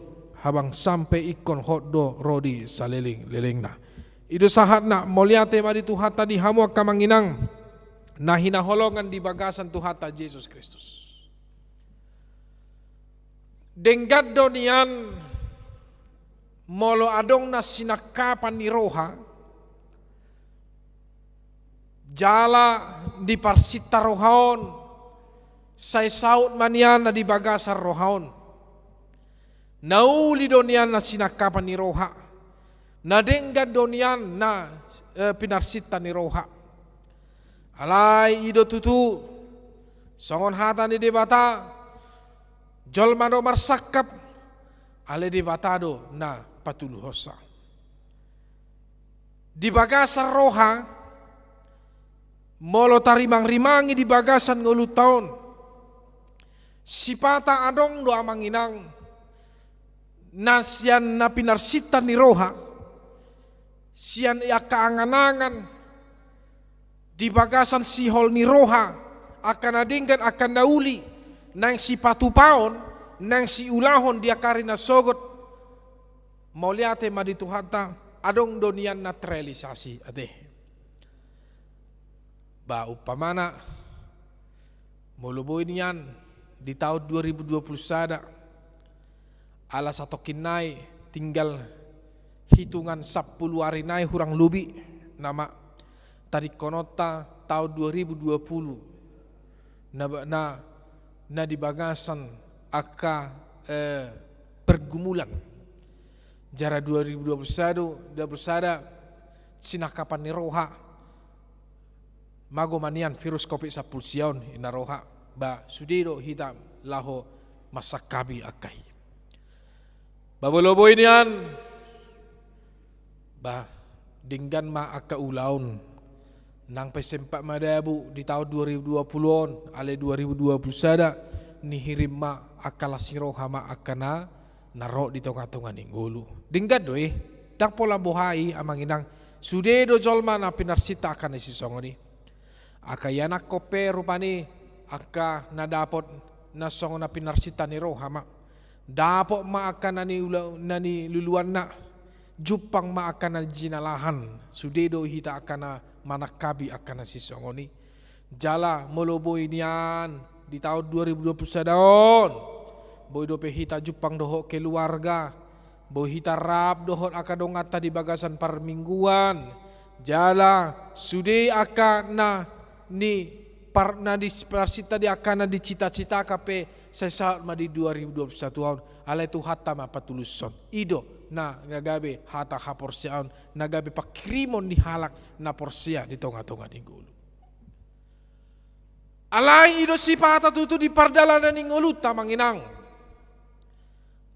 habangsam pe ingkon hot do ro di saleleng-lelengna. I do sahatna. Mauliate ma di Tuhanta di hamu angka amang inang na hinaholongan di bagasan Tuhanta Jesus Kristus. Denggan do nian molo adong na sinangkapan ni roha, jala diparsinta roha on, sai saut ma nian na di bagasan roha on. Na uli do nian na sinangkapan ni roha, na denggan do nian na, eh, pinarsinta ni roha. Alai i do tutu, songon hata ni Debata, jolma do marsangkap, alai Debata do na patuluhonsa. Di bagasan roha, molo tarimang-rimangi di bagasan ngolunta on, sipata adong do amang inang, na sian na pinarsinta ni roha, sian angka angan-angan, di bagasan sihol ni roha, angka na denggan, angka na uli, naeng sipatupaon, naeng siulahon di angka ari na sogot. Mauliate ma di Tuhanta, adong do nian na terrealisasi, ate. Ba umpamana, molo boi nian di taon dua ribu dua puluh sada, ala satongkin nai tinggal hitungan sampulu ari nai hurang lobi nama tadingkononta taon dua ribu dua puluh na, na, na di bagasan angka, eh, pergumulan. Jala dua ribu dua puluh sada, dua puluh sada, sinangkapan ni roha, mago ma nian virus covid sampulu sia on, i na roha, ba sude do hita laho mansangkapi angka i. Ba molo boi nian, ba denggan ma angka ulaon. Nang pe sempat madabu di taon dua ribu dua puluh on, alai dua ribu dua puluh sada, nihirim ma angka las ni roha ma angka na, na ro di tonga-tonga ni ngolu. Denggan do i, ndang pola boha i amang inang, sude do jolma na pinarsinta angka na sisongon i. Angka ianakhon pe rupani angka na dapot na songon na pinarsinta ni roha ma. Dapot ma angka na niula-, na niluluanna. Jumpang ma angka na jinalahan. Sude do hita angka na manangkapi angka na sisongon i. Jala molo boi nian di taon dua ribu dua puluh sada on, boi dope hita jumpang dohot keluarga, boi hita rap dohot angka donganta di bagasan parmingguan, jala sude angka na ni par-, na di parsinta di angka na dicita-citakan pe sai saut ma di dua ribu dua puluh satu on, alai Tuhanta ma patulushon. I do na, na gabe hata haporseaon, na gabe pangkirimon ni halak na porsea di tonga-tonga ni ngolu. Alai i do sipata tutu di pardalanan ni ngolunta amang inang.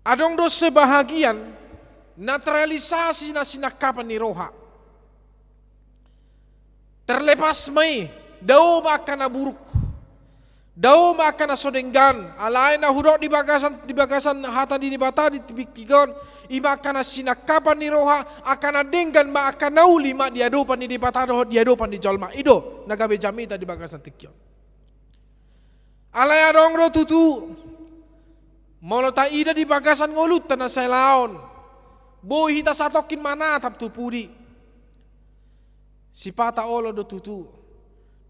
Adong do sebahagian na terrealisasi na sinangkapan ni roha. Terlepas ma i, dao ma angka na buruk. Dao ma angka na so denggan, alai na hudok di bagasan, di bagasan hata ni Debata di tingki on, i ma angka na sinangkapan ni roha, angka na denggan ma, angka na uli ma di adopan ni Debata dohot di adopan ni jolma. I do na gabe jamita di bagasan tingki on. Alai adong do tutu, molo taida di bagasan ngolunta na sialaon, boi hita satongkin manatap tu pudi. Sipata olo do tutu,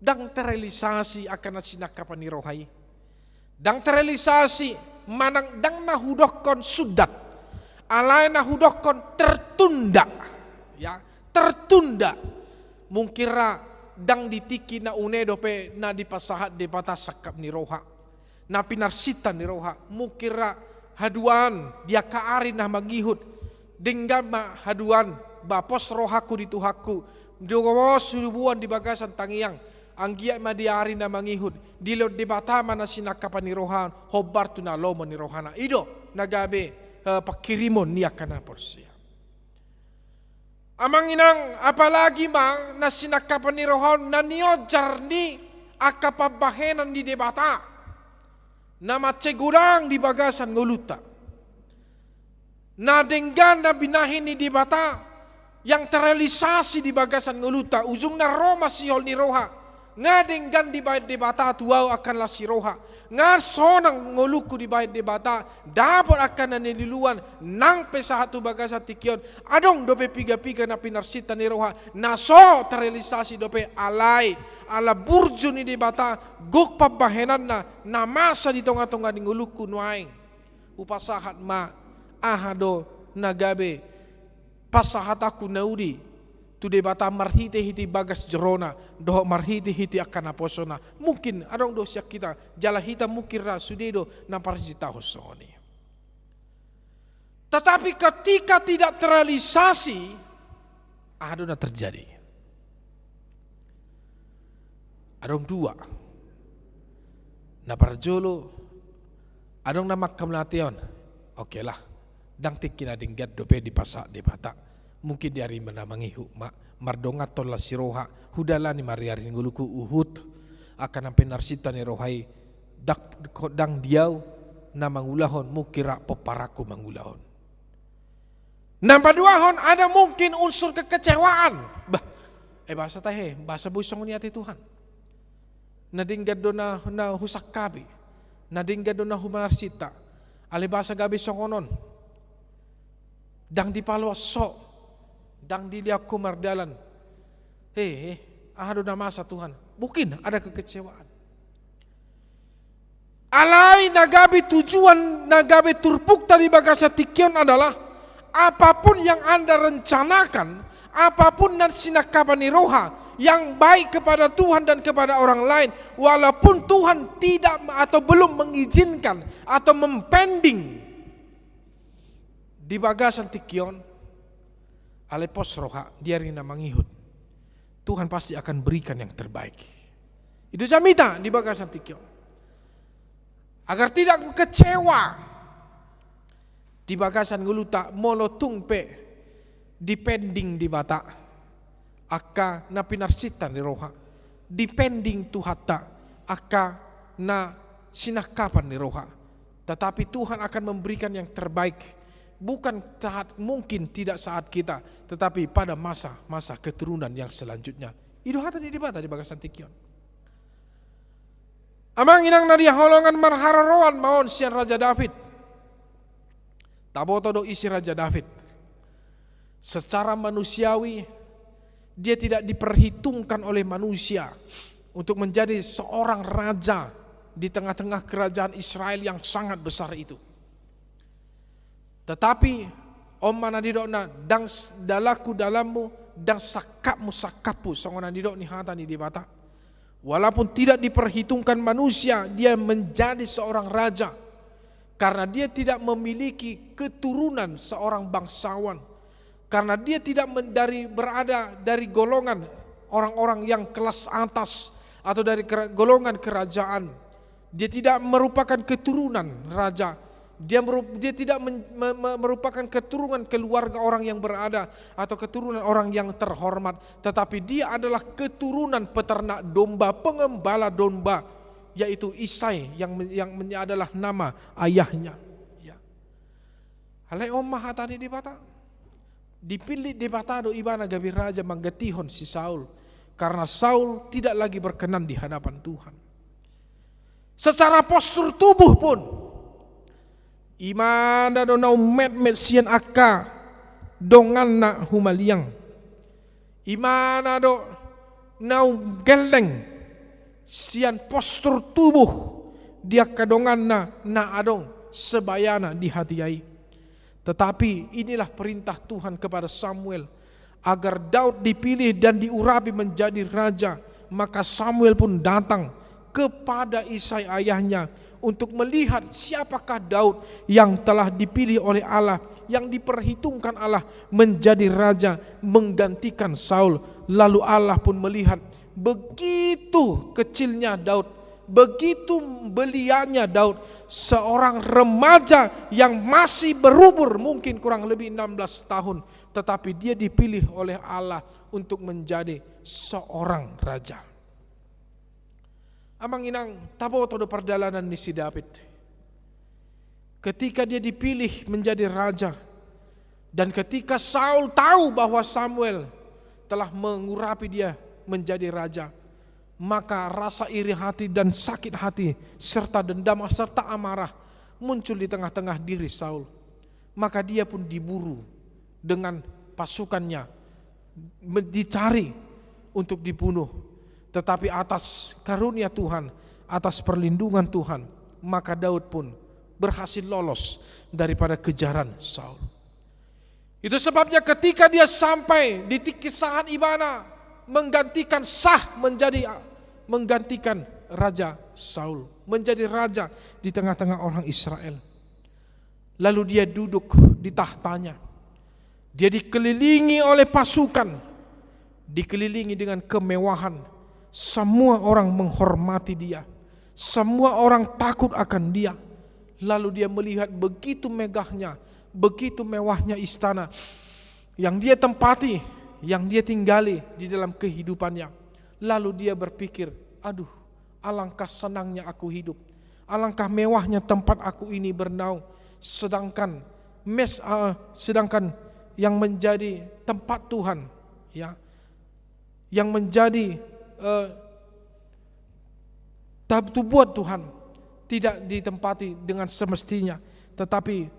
ndang terrealisasi angka na sinangkapan ni roha i. Ndang terrealisasi manang ndang na hudokkon sundat. Alai na hudokkon tertunda. Ya, tertunda. Mungkin ra ndang di tingki na une dope na dipasahat Debata sangkap ni roha, na pinarsinta ni roha, mungkin ra haduan di angka ari na mangihut. Denggan ma haduan, ba pos rohangku di Tuhanku, di gomos subuan di bagasan tangiang, anggiat ma di ari na mangihut, dilehon Debata ma na sinangkapan ni roha hombar tu na lomo ni rohana. I do na gabe, eh, pangkirimon ni angka na porsea. Amang inang, apalagi ma na sinangkapan ni roha on na niojar ni angka pambahenan ni Debata na mansai godang di bagasan ngolunta. Na denggan na binahen ni Debata yang terrealisasi di bagasan ngolunta, ujungna ro ma sihol ni roha. Nga denggan dibahen Debata tu ahu angka las ni roha. Nga sonang ngolungku dibahen Debata, dapot angka na niluluan, nang pe sahat tu bagasan tingki on, adong dope piga-piga na pinarsinta ni roha, na so terrealisasi dope, alai ala burju ni Debata, gok pambahenanna, na masa di tonga-tonga ni ngolungku nuaeng. Hupasahat ma aha do na gabe pasahatanku na uli tu Debata marhite-hite bagas jerona, dohot marhite-hite angka naposona. Mungkin adong do sian hita, jala hita mungkin ra sude do na parsinta songon i. Tetapi ketika tidak terrealisasi, aha do na terjadi? Adong dua. Na parjolo, adong na manghamauliatehon. Oke lah, ndang tingki na denggan dope dipasahat Debata. Mungkin di ari na mangihut ma, mardongan tolhas ni roha, hudalani ma ari-ari ni ngolungku, huhut angka na pinarsinta ni roha i, ndang, ndang di ahu na mangulahon, mungkin ra pomparanku mangulahon. Na paduahon, ada mungkin unsur kekecewaan. Bah, eh, boasa tahe, boasa boi songon i ate Tuhan? Na denggan do na, na husangkapi, na denggan do na humarsinta. Alai boasa gabe songon on? Ndang dipaloas ho, ndang dilehon ho mardalan. He, he, aha do na masa Tuhan? Mungkin ada kekecewaan. Alai na gabe tujuan, na gabe turpukta di bagasan tingki on adalah, apapun yang Anda rencanakan, apapun na sinangkapan ni roha, yang baik kepada Tuhan dan kepada orang lain, walaupun Tuhan tidak atau belum mengizinkan atau mempending di bagasan tingki on, alai pos roha, di ari na mangihut, Tuhan pasti akan berikan yang terbaik. I do jamita di bagasan tingki on. Agar tidak kecewa di bagasan ngolunta, molo tung pe dipending Debata angka na pinarsinta ni roha, dipending Tuhanta angka na sinangkapan ni roha. Tetapi Tuhan akan memberikan yang terbaik, bukan saat, mungkin tidak saat kita, tetapi pada masa-masa keturunan yang selanjutnya. I do hata ni Debata di bagasan tingki on. Amang inang na hinaholongan, marharoroan ma on sian Raja David. Taboto do isi Raja David. Secara manusiawi, dia tidak diperhitungkan oleh manusia untuk menjadi seorang raja di tengah-tengah kerajaan Israel yang sangat besar itu. Tetapi on ma na nidokna, ndang s-, dalanku dalanmu, ndang sangkapmu sangkaphu, songon na nidok ni hata ni Debata. Walaupun tidak diperhitungkan manusia, dia menjadi seorang raja. Karena dia tidak memiliki keturunan seorang bangsawan. Karena dia tidak men-, dari, berada dari golongan orang-orang yang kelas atas atau dari kera-, golongan kerajaan. Dia tidak merupakan keturunan raja. Dia merup-, dia tidak men-, me-, me-, merupakan keturunan keluarga orang yang berada atau keturunan orang yang terhormat. Tetapi dia adalah keturunan peternak domba, pengembala domba. yaitu Isai yang men-, yang men-, adalah nama ayahnya. Ya. Alai on ma hata ni Debata. Dipillit Debata do ibana gabe raja manggantihon si Saul. Karena Saul tidak lagi berkenan di hadapan Tuhan. Secara postur tubuh pun, ibana do na ummetmet sian angka donganna humaliang. Ibana do na umgelleng sian postur tubuh di angka donganna na adong sebayana di hatiha i. Tetapi inilah perintah Tuhan kepada Samuel, agar Daud dipilih dan diurapi menjadi raja. Maka Samuel pun datang kepada Isai ayahnya untuk melihat siapakah Daud yang telah dipilih oleh Allah, yang diperhitungkan Allah menjadi raja menggantikan Saul. Lalu Allah pun melihat begitu kecilnya Daud, begitu belianya Daud, seorang remaja yang masih berumur mungkin kurang lebih enam belas tahun, tetapi dia dipilih oleh Allah untuk menjadi seorang raja. Amang inang, taboto do pardalanan ni si David. Ketika dia dipilih menjadi raja, dan ketika Saul tahu bahwa Samuel telah mengurapi dia menjadi raja, maka rasa iri hati dan sakit hati serta dendam serta amarah muncul di tengah-tengah diri Saul. Maka dia pun diburu dengan pasukannya, me-, dicari untuk dibunuh. Tetapi atas karunia Tuhan, atas perlindungan Tuhan, maka Daud pun berhasil lolos daripada kejaran Saul. Itu sebabnya ketika dia sampai di tingki sahat ibana menggantikan sah menjadi, menggantikan Raja Saul, menjadi raja di tengah-tengah orang Israel. Lalu dia duduk di tahtanya. Dia dikelilingi oleh pasukan, dikelilingi dengan kemewahan. Semua orang menghormati dia. Semua orang takut akan dia. Lalu dia melihat begitu megahnya, begitu mewahnya istana yang dia tempati, yang dia tinggali di dalam kehidupannya. Lalu dia berpikir, "Aduh, alangkah senangnya aku hidup. Alangkah mewahnya tempat aku ini bernaung. Sedangkan mes-, eh, sedangkan yang menjadi tempat Tuhan, ya, yang menjadi, eh, tab-, tubuan Tuhan tidak ditempati dengan semestinya, tetapi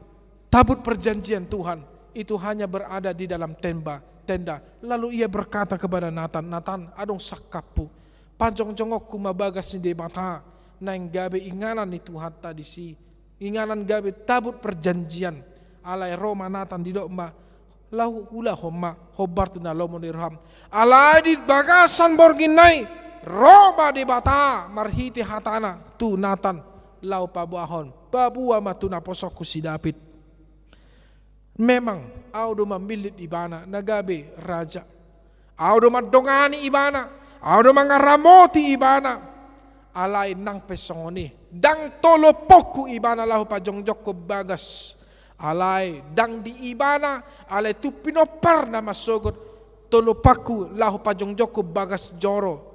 tabut perjanjian Tuhan itu hanya berada di dalam temba-, tenda." Lalu ia berkata kepada Natan, "Natan, adong sangkaphu, pajongjongonku ma bagas ni Debata, naeng gabe inganan ni Tuhanta disi, inganan gabe tabut perjanjian." Alai ro ma Natan, didok ma, "Laho, ulahon ma hombar tu na lomo ni roham." Alai di bagasan borngin na i, ro ma Debata marhite hatana tu Natan, laho paboahon, "Paboa ma tu naposongku si David. Memang ahu do mamillit ibana na gabe raja. Ahu do mandongani ibana, ahu do mangaramoti ibana. Alai nang pe songon i, ndang tolophonku ibana laho pajongjongkon bagas. Alai ndang di ibana, alai tu pinompar na masogot tolophonku laho pajongjongkon bagas joro.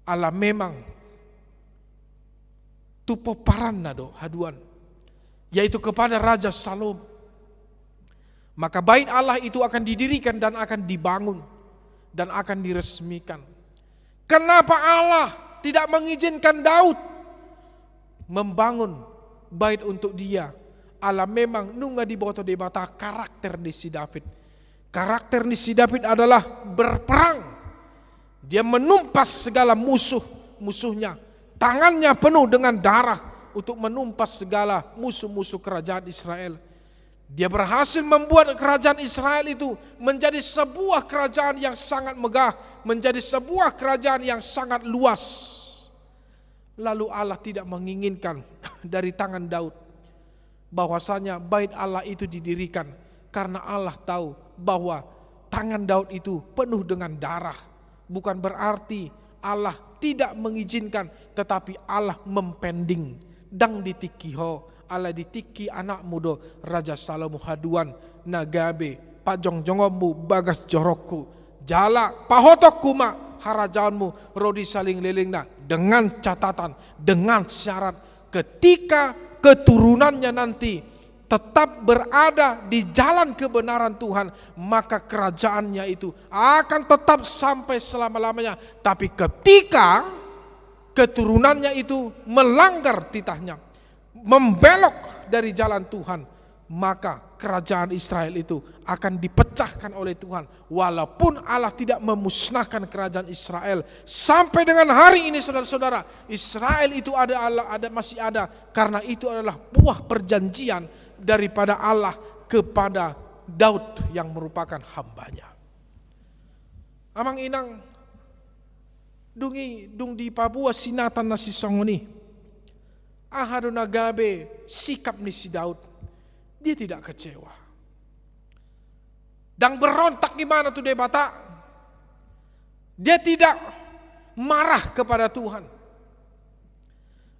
Ala memang tu pomparanna do haduan, yaitu kepada Raja Salomo. Maka bait Allah itu akan didirikan dan akan dibangun dan akan diresmikan." Kenapa Allah tidak mengizinkan Daud membangun bait untuk dia? Ala memang nunga diboto Debata karakter ni si David. Karakter ni si David adalah berperang. Dia menumpas segala musuh-musuhnya. Tangannya penuh dengan darah untuk menumpas segala musuh-musuh kerajaan Israel. Dia berhasil membuat kerajaan Israel itu menjadi sebuah kerajaan yang sangat megah, menjadi sebuah kerajaan yang sangat luas. Lalu Allah tidak menginginkan dari tangan Daud bahwasanya bait Allah itu didirikan, karena Allah tahu bahwa tangan Daud itu penuh dengan darah. Bukan berarti Allah tidak mengizinkan, tetapi Allah mempending. Ndang di tingki ho, ala di tingki anakmu do, Raja Salomo, haduan na gabe pajongjongonmu bagas joroku. Jala pahotonku ma harajaonmu ro di salelenglelengna, dengan catatan, dengan syarat, ketika keturunannya nanti tetap berada di jalan kebenaran Tuhan, maka kerajaannya itu akan tetap sampai selama-lamanya. Tapi ketika keturunannya itu melanggar titahnya, membelok dari jalan Tuhan, maka kerajaan Israel itu akan dipecahkan oleh Tuhan. Walaupun Allah tidak memusnahkan kerajaan Israel, sampai dengan hari ini, saudara-saudara, Israel itu ada, Allah ada, masih ada, karena itu adalah buah perjanjian daripada Allah kepada Daud yang merupakan hambanya. Amang inang, dung i, dung dipaboa si Natan na sisongon i, aha do na gabe sikap ni si Daud? Dia tidak kecewa. Ndang berontak ibana tu Debata. Dia tidak marah kepada Tuhan.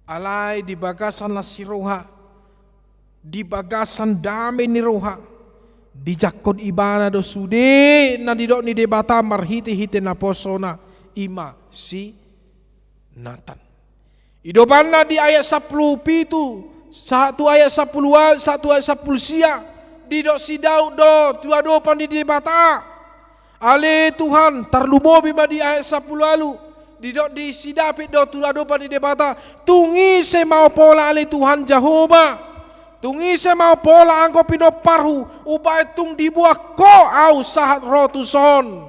Alai di bagasan las ni roha, di bagasan dame ni roha, dijangkon ibana do sude na nidok ni Debata marhite-hite naposona, i ma si Natan. Idopanna di ayat sampulu pitu, sahat tu ayat sampulu, sahat tu ayat sampulu sia, didok si Daud do tu adopan ni Debata. Ale Tuhan, tarlumobi ma di ayat sampulu ualu, didok di si Daud do tu adopan ni Debata, tung ise ma Ho pola ale Tuhan Jahowa? Tung ise ma Ho pola anggo pinomparhu, umbahen tung diboan Ho ahu sahat ro tuson?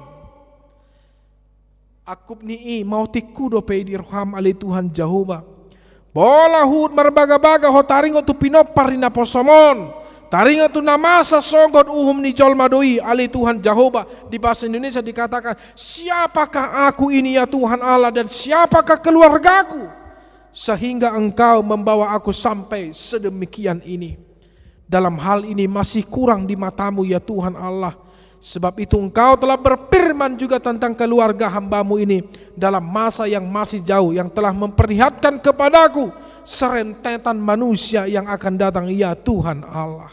Angkup ni i, maotikhu dope i di roham ale Tuhan Jahowa. Pola huhut marbagabaga Ho taringot tu pinompar ni naposom on, taringot tu na masa sogot uhum ni jolma do i ale Tuhan Jahowa. Di bahasa Indonesia dikatakan, siapakah aku ini ya Tuhan Allah, dan siapakah keluargaku, sehingga Engkau membawa aku sampai sedemikian ini? Dalam hal ini masih kurang di mata-Mu ya Tuhan Allah. Sebab itu Engkau telah berfirman juga tentang keluarga hamba-Mu ini dalam masa yang masih jauh, yang telah memperlihatkan kepadaku serentetan manusia yang akan datang, ya Tuhan Allah.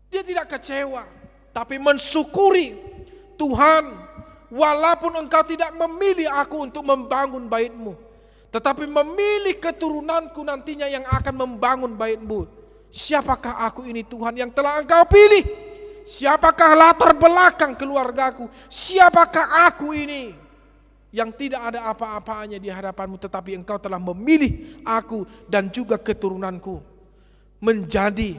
Dia tidak kecewa, tapi mensyukuri, Tuhan, walaupun Engkau tidak memilih aku untuk membangun bait-Mu, tetapi memilih keturunanku nantinya yang akan membangun bait-Mu. Siapakah aku ini, Tuhan, yang telah Engkau pilih? Siapakah latar belakang keluargaku? Siapakah aku ini yang tidak ada apa-apanya di hadapan-Mu, tetapi Engkau telah memilih aku dan juga keturunanku menjadi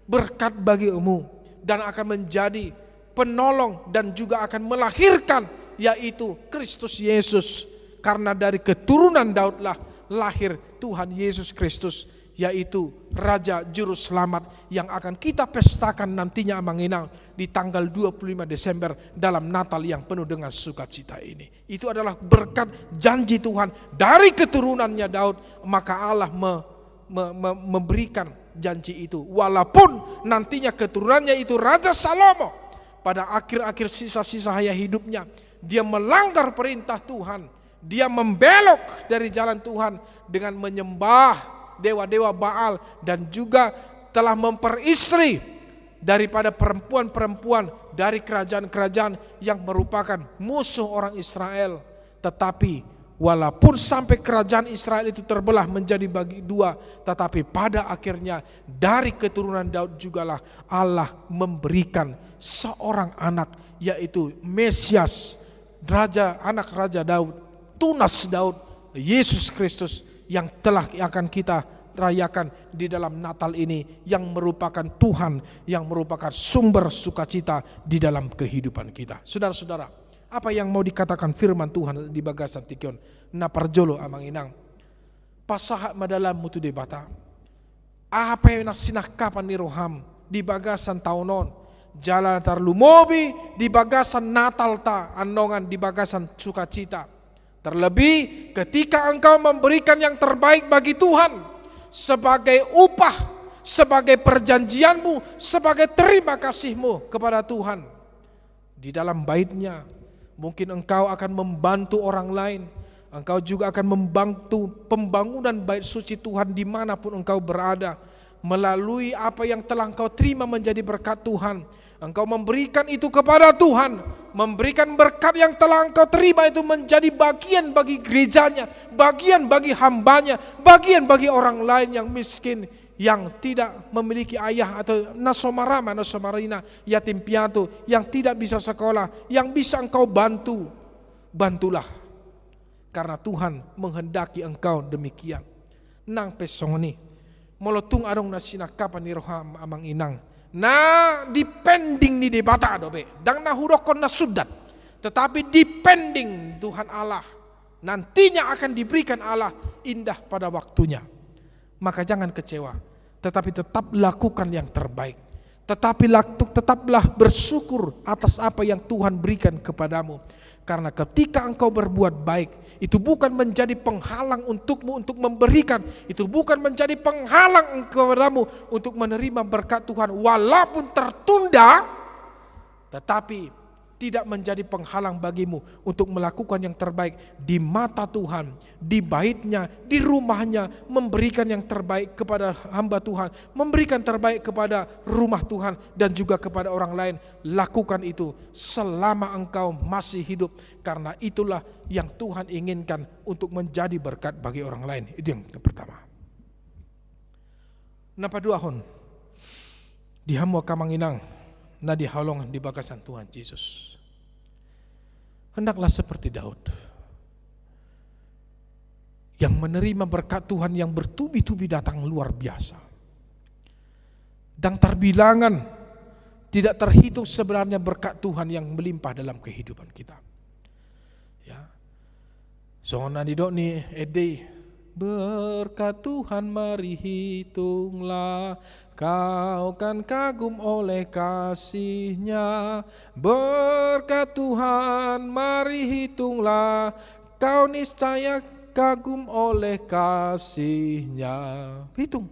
berkat bagi-Mu dan akan menjadi penolong dan juga akan melahirkan, yaitu Kristus Yesus. Karena dari keturunan Daudlah lahir Tuhan Yesus Kristus, yaitu Raja Juru Selamat yang akan kita pestakan nantinya, Amang Inang, di tanggal dua puluh lima Desember dalam Natal yang penuh dengan sukacita ini. Itu adalah berkat janji Tuhan dari keturunannya Daud, maka Allah me-, me-, me-, memberikan janji itu. Walaupun nantinya keturunannya itu Raja Salomo, pada akhir-akhir sisa-sisa hayat hidupnya, dia melanggar perintah Tuhan, dia membelok dari jalan Tuhan dengan menyembah dewa-dewa Baal dan juga telah memperistri daripada perempuan-perempuan dari kerajaan-kerajaan yang merupakan musuh orang Israel. Tetapi walaupun sampai kerajaan Israel itu terbelah menjadi bagi dua, tetapi pada akhirnya dari keturunan Daud jugalah Allah memberikan seorang anak, yaitu Mesias, Raja, anak Raja Daud, tunas Daud, Yesus Kristus yang telah akan kita rayakan di dalam Natal ini, yang merupakan Tuhan, yang merupakan sumber sukacita di dalam kehidupan kita. Saudara-saudara, apa yang mau dikatakan firman Tuhan di bagasan tingki on? Na parjolo, Amang Inang, pasahat ma dalanmu tu Debata. Aha pe na sinangkapan ni roham di bagasan taon on, jala tarlumobi di bagasan Natalta annon, di bagasan sukacita. Terlebih ketika engkau memberikan yang terbaik bagi Tuhan sebagai upah, sebagai perjanjianmu, sebagai terima kasihmu kepada Tuhan. Di dalam bait-Nya, mungkin engkau akan membantu orang lain. Engkau juga akan membantu pembangunan bait suci Tuhan di mana pun engkau berada. Melalui apa yang telah engkau terima menjadi berkat Tuhan, Engkau memberikan itu kepada Tuhan, memberikan berkat yang telah engkau terima itu menjadi bagian bagi gerejanya, bagian bagi hambanya, bagian bagi orang lain yang miskin, yang tidak memiliki ayah atau na so marama, na so marina, yatim piatu, yang tidak bisa sekolah, yang bisa engkau bantu, bantulah. Karena Tuhan menghendaki engkau demikian. Nang pe songon i, molo tung adong na sinangkapan ni roham amang inang, na dipending ni Debata dope, ndang na hudokkon na sundat, tetapi dipending Tuhan Allah, nantinya akan diberikan Allah indah pada waktunya. Maka jangan kecewa, tetapi tetap lakukan yang terbaik. Tetapi lak-, tetaplah bersyukur atas apa yang Tuhan berikan kepadamu. Karena ketika engkau berbuat baik, itu bukan menjadi penghalang untukmu untuk memberikan, itu bukan menjadi penghalang kepadamu untuk menerima berkat Tuhan, walaupun tertunda, tetapi tidak menjadi penghalang bagimu untuk melakukan yang terbaik di mata Tuhan, di baitnya, di rumahnya, memberikan yang terbaik kepada hamba Tuhan, memberikan terbaik kepada rumah Tuhan, dan juga kepada orang lain. Lakukan itu selama engkau masih hidup, karena itulah yang Tuhan inginkan untuk menjadi berkat bagi orang lain. Itu yang pertama. Na paduahon, di hamu angka amang inang na dihaholongan di bagasan Tuhan Jesus, hendaklah seperti Daud, yang menerima berkat Tuhan yang bertubi-tubi datang luar biasa. Ndang terbilangan, tidak terhitung sebenarnya berkat Tuhan yang melimpah dalam kehidupan kita. Ya. Songon na nidok ni ende i, "Berkat Tuhan mari hitunglah, kau kan kagum oleh kasih-Nya. Berkat Tuhan mari hitunglah, kau niscaya kagum oleh kasih-Nya." Hitung.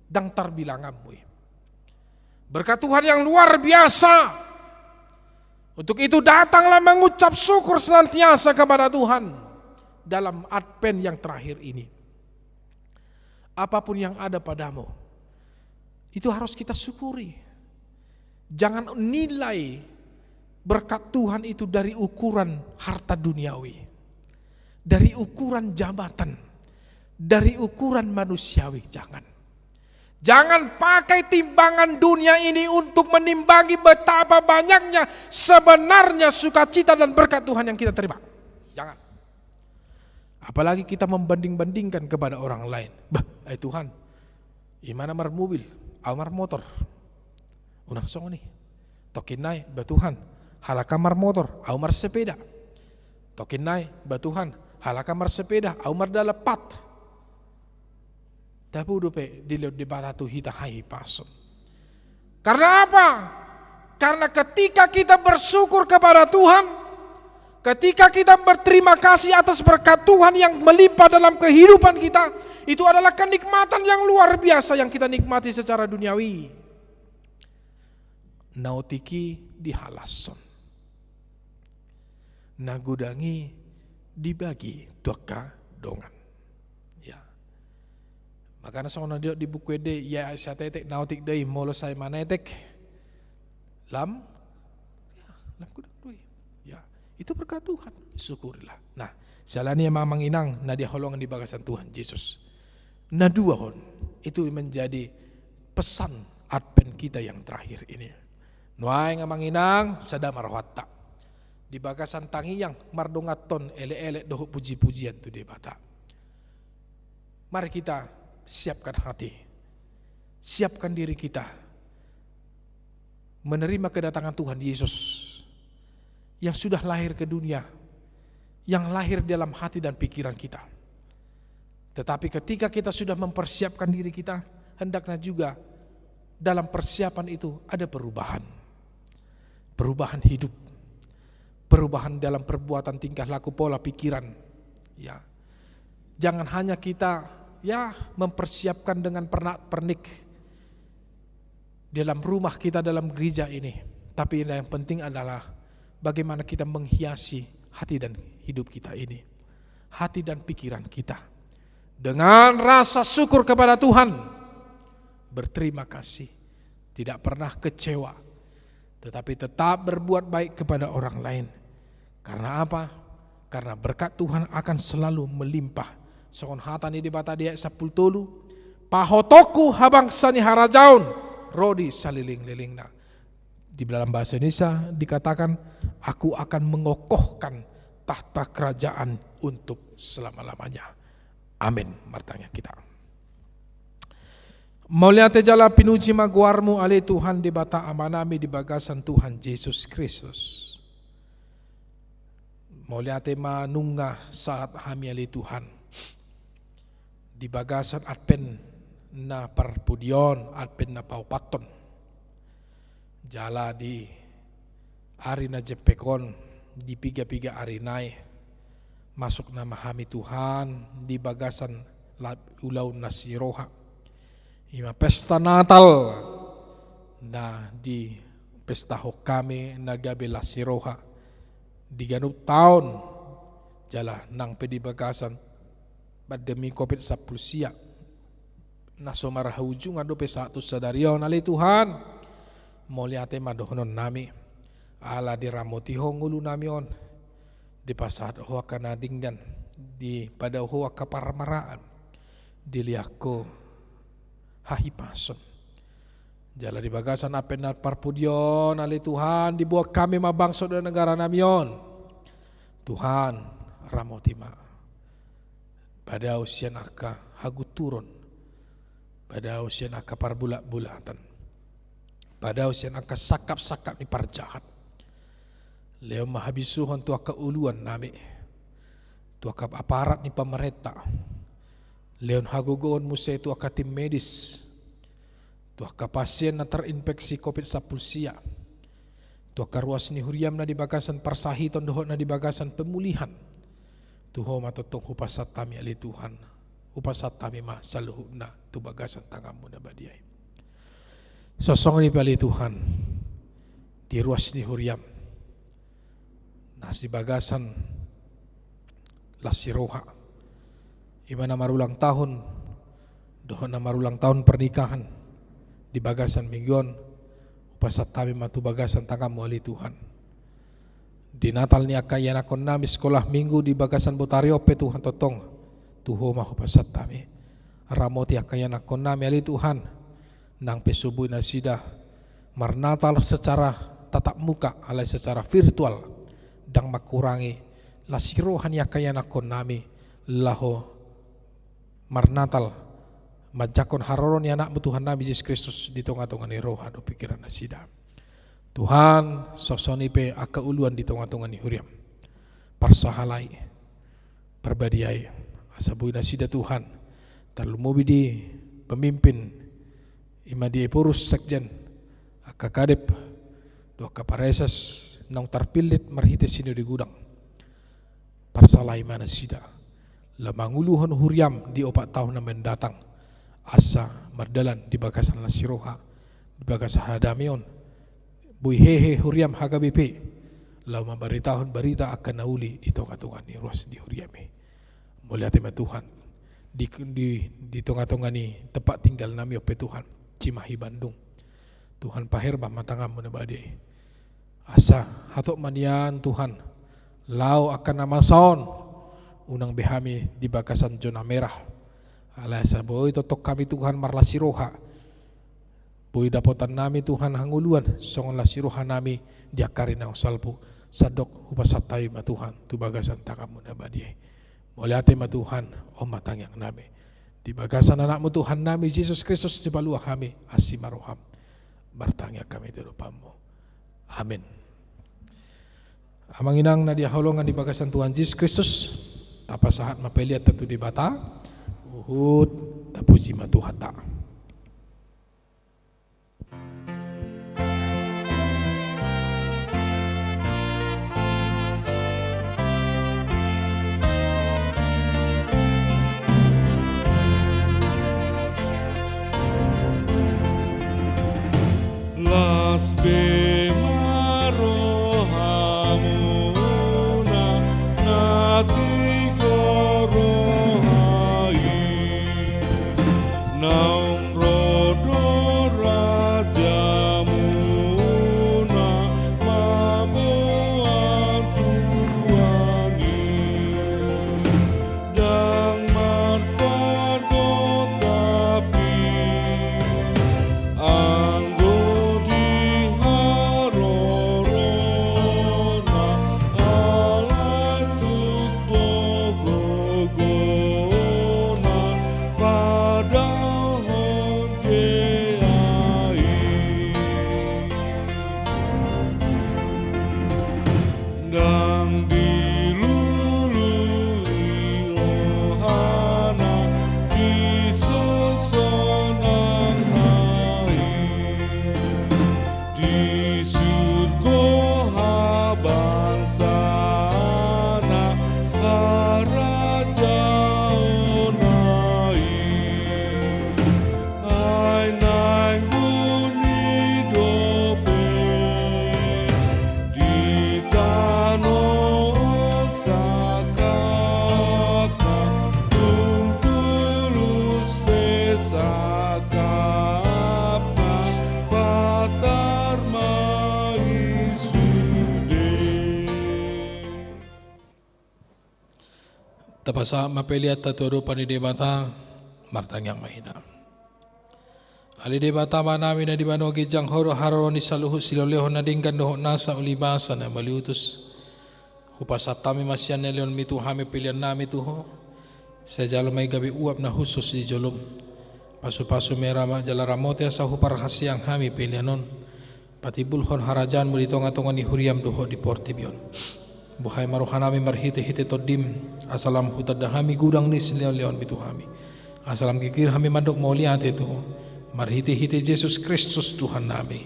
Ndang terbilangan, boy. Berkat Tuhan yang luar biasa. Untuk itu, datanglah mengucap syukur senantiasa kepada Tuhan dalam Advent yang terakhir ini. Apapun yang ada padamu, itu harus kita syukuri. Jangan nilai berkat Tuhan itu dari ukuran harta duniawi, dari ukuran jabatan, dari ukuran manusiawi. Jangan. Jangan pakai timbangan dunia ini untuk menimbangi betapa banyaknya sebenarnya sukacita dan berkat Tuhan yang kita terima. Jangan. Apalagi kita membanding-bandingkan kepada orang lain. "Bah, ai Tuhan, imana marmobil, au marmotor." Unang songon i. Tongkin nai, "Bah Tuhan, halak an marmotor, au marsepeda." Tongkin nai, "Bah Tuhan, halak an marsepeda, au mardalapat." Tabo dope dilehon Debata tu hita hahipason. Karena apa? Karena ketika kita bersyukur kepada Tuhan, ketika kita berterima kasih atas berkat Tuhan yang melimpah dalam kehidupan kita, itu adalah kenikmatan yang luar biasa yang kita nikmati secara duniawi. Na otik i dihalashon, na godang i dibagi tu angka dongan. Ya. Makana songon na didok di buku ende, ia sai atetek, na otik do i, molo sai manetek, lam, ya, lam godang do i. Ya, itu berkat Tuhan, syukurilah. Nah, siala ni i amang inang na dihaholongan di bagasan Tuhan Jesus, na duahon, itu menjadi pesan Advent kita yang terakhir ini. Nuaeng amang inang, sada ma rohanta di bagasan tangiang mardonganhon elek-elek dohot puji-pujian tu Debata. Mari kita siapkan hati, siapkan diri kita menerima kedatangan Tuhan Yesus yang sudah lahir ke dunia, yang lahir dalam hati dan pikiran kita. Tetapi ketika kita sudah mempersiapkan diri kita, hendaknya juga dalam persiapan itu ada perubahan. Perubahan hidup. Perubahan dalam perbuatan, tingkah laku, pola pikiran. Ya. Jangan hanya kita, ya, mempersiapkan dengan pernak-pernik di dalam rumah kita, dalam gereja ini. Tapi yang penting adalah bagaimana kita menghiasi hati dan hidup kita ini, hati dan pikiran kita, dengan rasa syukur kepada Tuhan, berterima kasih, tidak pernah kecewa, tetapi tetap berbuat baik kepada orang lain. Karena apa? Karena berkat Tuhan akan selalu melimpah. Songon hata ni Debata di ayat sampulu tolu, "Pahotonku habangsa ni harajaon ro di salelenglelengna." Di dalam bahasa Indonesia dikatakan, "Aku akan mengokohkan tahta kerajaan untuk selama-lamanya." Amin. Martangiang hita. Mauliate jala pinuji ma goarmu, ale Tuhan Debata Amanami, di bagasan Tuhan Jesus Kristus. Mauliate ma nunga sahat hami, ale Tuhan, di bagasan Advent na parpudi on, Advent na paopathon. Jala di ari na jempek on, di piga-piga ari nai, masuk nama hami, Tuhan, di bagasan la-, ulaon na siroha. Ima pesta Natal na dipestahon hami, na gabe la siroha di ganup taon, jala nang pe di bagasan pandemi covid sampulu sia na so marhaujungan dope sahat tu sadari on, ale Tuhan. Mauliate ma dohonon nami, ala diramoti Ho ngolu nami on, dipasahat Ho angka na denggan, dipadao Ho angka parmaraan, dilehon Ho hahipason. Jala di bagasan Advent na parpudi on, ale Tuhan, diboan hami ma bangso dohot negara nami on. Tuhan, ramoti ma. Padao sian angka hagunturon, padao sian angka parbulat-bulatan, padao sian angka sangkap-sangkap ni parjahat. Lehon ma habisuhon tu angka uluan nami, tu angka aparat ni pamarenta. Lehon hagogoon muse tu angka tim medis, tu angka pasien na terinfeksi covid sampulu sia, tu angka ruas ni huriam na di bagasan parsahiton dohot na di bagasan pemulihan. Tu Ho ma tongtong hupasahat hami, ale Tuhan. Hupasahat hami ma saluhutna tu bagasan tanganmu na badia i. Songon i pe, ale Tuhan, di ruas ni huriam na di bagasan las ni roha, ima na marulang tahun dohot na marulang tahun pernikahan di bagasan minggu on, hupasahat hami ma tu bagasan tanganmu, ale Tuhan. Di Natal ni angka ianakhon nami, sekolah minggu di bagasan botari on pe, Tuhan, tongtong tu Ho ma hupasahat hami. Ramoti angka ianakhon nami, ale Tuhan, nang pe so boi nasida marnatal secara tatap muka, alai secara virtual, ndang mangkurangi las ni roha ni angka ianakhon nami laho marnatal manjangkon haroro ni Anakmu, Tuhan nami Jesus Kristus, di tonga-tonga ni roha dohot pikiran nasida. Tuhan, songon i pe angka uluan di tonga-tonga ni huriam, parsahalai, parbadiai, asa boi nasida, Tuhan, tarlumobi di pemimpin, ima di Ephorus, sekjen, angka kadep dohot angka pareses naung tarpillit marhite sinode gudang. Parsahalai ma nasida laho manguluhon huriam di opat tahun na mendatang, asa mardalan di bagasan las ni roha, di bagasan hadameon. Boi hehe huriam H K B P laho mambaritahon barita angka na uli di tonga-tonga ni ruas ni huriam i. Mauliate ma, Tuhan, di, di, di tonga-tonga ni tempat tinggal nami on pe, Tuhan, Cimahi, Bandung, Tuhan, paherbang ma tanganmu na badia i. Asa hatop ma nian, Tuhan, laho angka na masa on unang be hami di bagasan zona merah. Alai asa boi tongtong hami, Tuhan, marlas ni roha. Boi dapotan nami, Tuhan, hangoluan songon las ni roha nami di angka ari naung salpu. Sandok hupasahat hami ma, Tuhan, tu bagasan tanganmu na badia i. Mauliate ma, Tuhan, on ma tangiang nami. Di bagasan Anakmu, Tuhan nami, Jesus Kristus, Sipalua hami, asi ma roham. Martangiang hami tu adopanmu. Amin. Amang inang na hinaholongan di bagasan Tuhan Jesus Kristus, tapasahat ma pelean ta tu Debata, huhut tapuji ma Tuhanta. Las be ma rohamuna, na tigor roha i, naung Dilului rohana, disonsonanna i. Di surgo habangsana, harajaonna i. Ai naeng buni dope di tano on sangkapna, tung tulus pe sangkapna, patar ma i sude. Tapasahat ma peleanta tu adopan ni Debata, martangiang ma hita. Ale Debata Amanami na di banua ginjang, Ho do haroro ni saluhut silehonlehon na denggan dohot nasa ulibasa na mauliutus. Hupasahat hami ma sian na nilehonMi tu hami peleannami tu Ho. Sai jalo ma i gabe uap na hushus di jolom. Pasupasu ma i jala ramoti asa huparhaseang hami pelean on patimbulhon harajaonMu di tongatonga ni huriaM dohot di portibi on. Buhai ma rohanami marhitehite TondiM, asa lam hutanda hami godang ni silehonlehonMi tu hami. Asa lam girgir hami mandok mauliate tu Ho, marhitehite Jesus Kristus Tuhannami.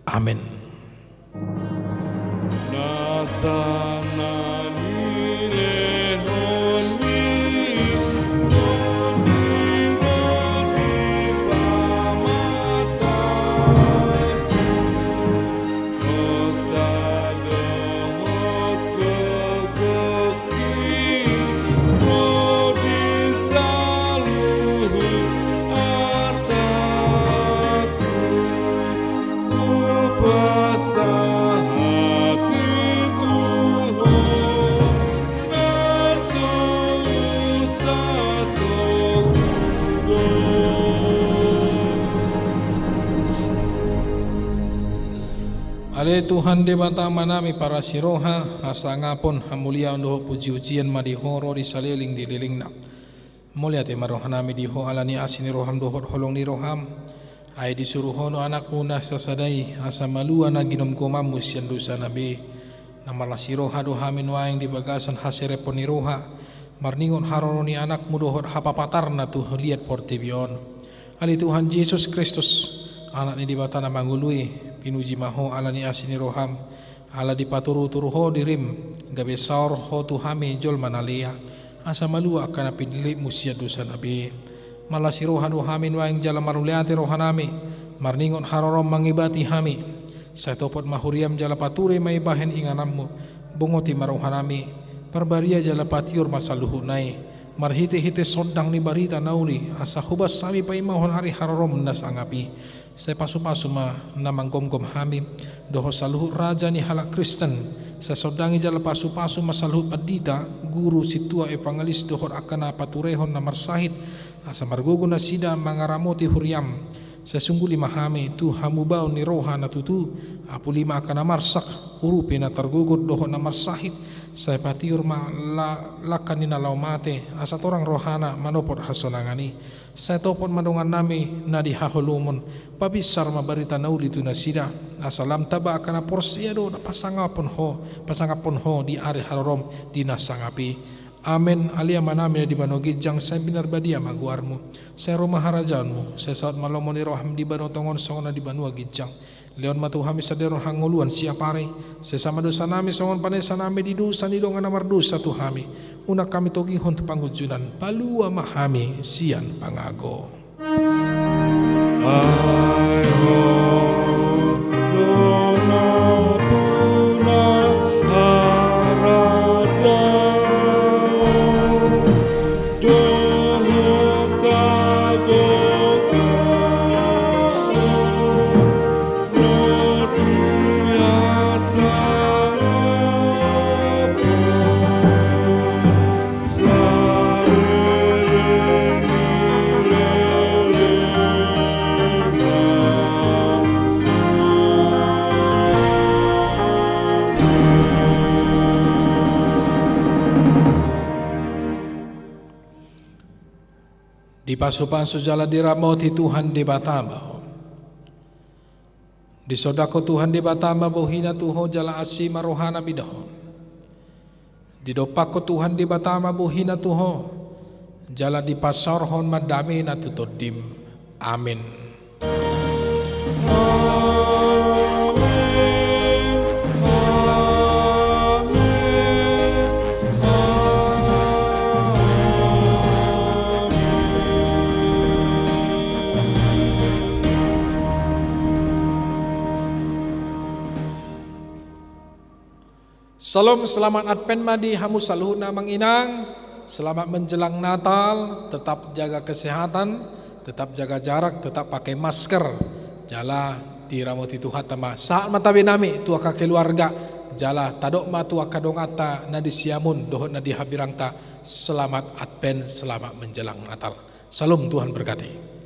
Amen. Nasa na nilehonMi, Tondi do di pamatangku, dosa dohot gogo Ro di saluhut artaku, hupasahat i tu Ho, na so husatongku do. Ale Tuhan Debata Amanami parasi roha, hasangapon, hamuliaon dohot pujipujian ma di Ho ro di saleleng ni lelengna. Mauliate ma rohanami di Ho ala ni asi ni roham dohot holong ni roham. Ai disuru Ho do AnakMu na sasada i asa malua na ginomgomanMu sian dosana be. Na marasi roha do hami nuaeng di bagasan haserepon ni roha, marningot haroro ni AnakMu dohot hapapatarna tu liat portibi on. Ale Tuhan Jesus Kristus, Anak ni Debata na mangolu i, pinuji ma Ho ala ni asi ni roham. Ala dipaturuturu Ho dirim, gabe saor Ho tu hami jolma na lea, asa malua angka na pinillitMu sian dosana be. Marasi roha do hami nuaeng jala mauliate rohanami, marningot harorom mangibati hami. Sai topot ma huriam jala pature ma i bahen ingananMu, bongoti ma rohanami, parbadia jala patiur ma saluhutna i, marhitehite sondang ni barita na uli, asa hobas hami paimahon ari harorom na sangap i. Sai pasupasu ma na manggomgom hami, dohot saluhut raja ni halak Kristen, sai sondangi jala pasupasu ma saluhut pandita, guru, sintua, evangelis, dohot angka na paturehon na marsahit, asa margogo nasida mangaramoti huriam, sai sungguli ma hami tu hamubaon ni roha na tutu, apuli ma angka na marsak, urupi na targogot dohot na marsahit, sai patiur ma la-, langka ni na laho mate, asa torang rohana manopot hasonangan i. Sai topot ma dongannami na di haholomon, pabinsar ma barita na uli tu nasida, asa lam taba angka na porsea dohot na pasangaphon Ho, pasangaphon Ho di ari harorom di na sangap i. Amen. Ale Amanami na di banua ginjang, sai pinarbadia ma goarMu, sai ro ma harajaonMu, sai saut ma lomo ni rohaM di banua tonga on songon na di banua ginjang. Lehon ma tu hami sadari on hangoluan siapari, sesa ma dosanami songon panesanami di dosa ni dongan na mardosa tu hami. Unang hami togihon tu pangunjunan, palua ma hami sian pangago. Ai Ho do nampuna harajaon dohot hagogoon, ro di hasangapon saleleng ni lelengna. Dipasupasu jala diramoti Tuhan Debata ma ho. Disondangkon Tuhan Debata ma bohina tu ho jala asi ma rohana mida ho. Didompakkon Tuhan Debata ma bohina tu ho, jala dipasaorhon ma damena tu tondim. Amin. Syalom, selamat Advent ma di hamu saluhutna amang inang. Selamat menjelang Natal, tetap jaga kesehatan, tetap jaga jarak, tetap pakai masker. Jala diramoti Tuhanta ma. Sahat ma tabe nami tu angka keluarga, jala tadok ma tu angka donganta na di siamun dohot na di hambirangta. Selamat Advent, selamat menjelang Natal. Syalom, Tuhan berkati.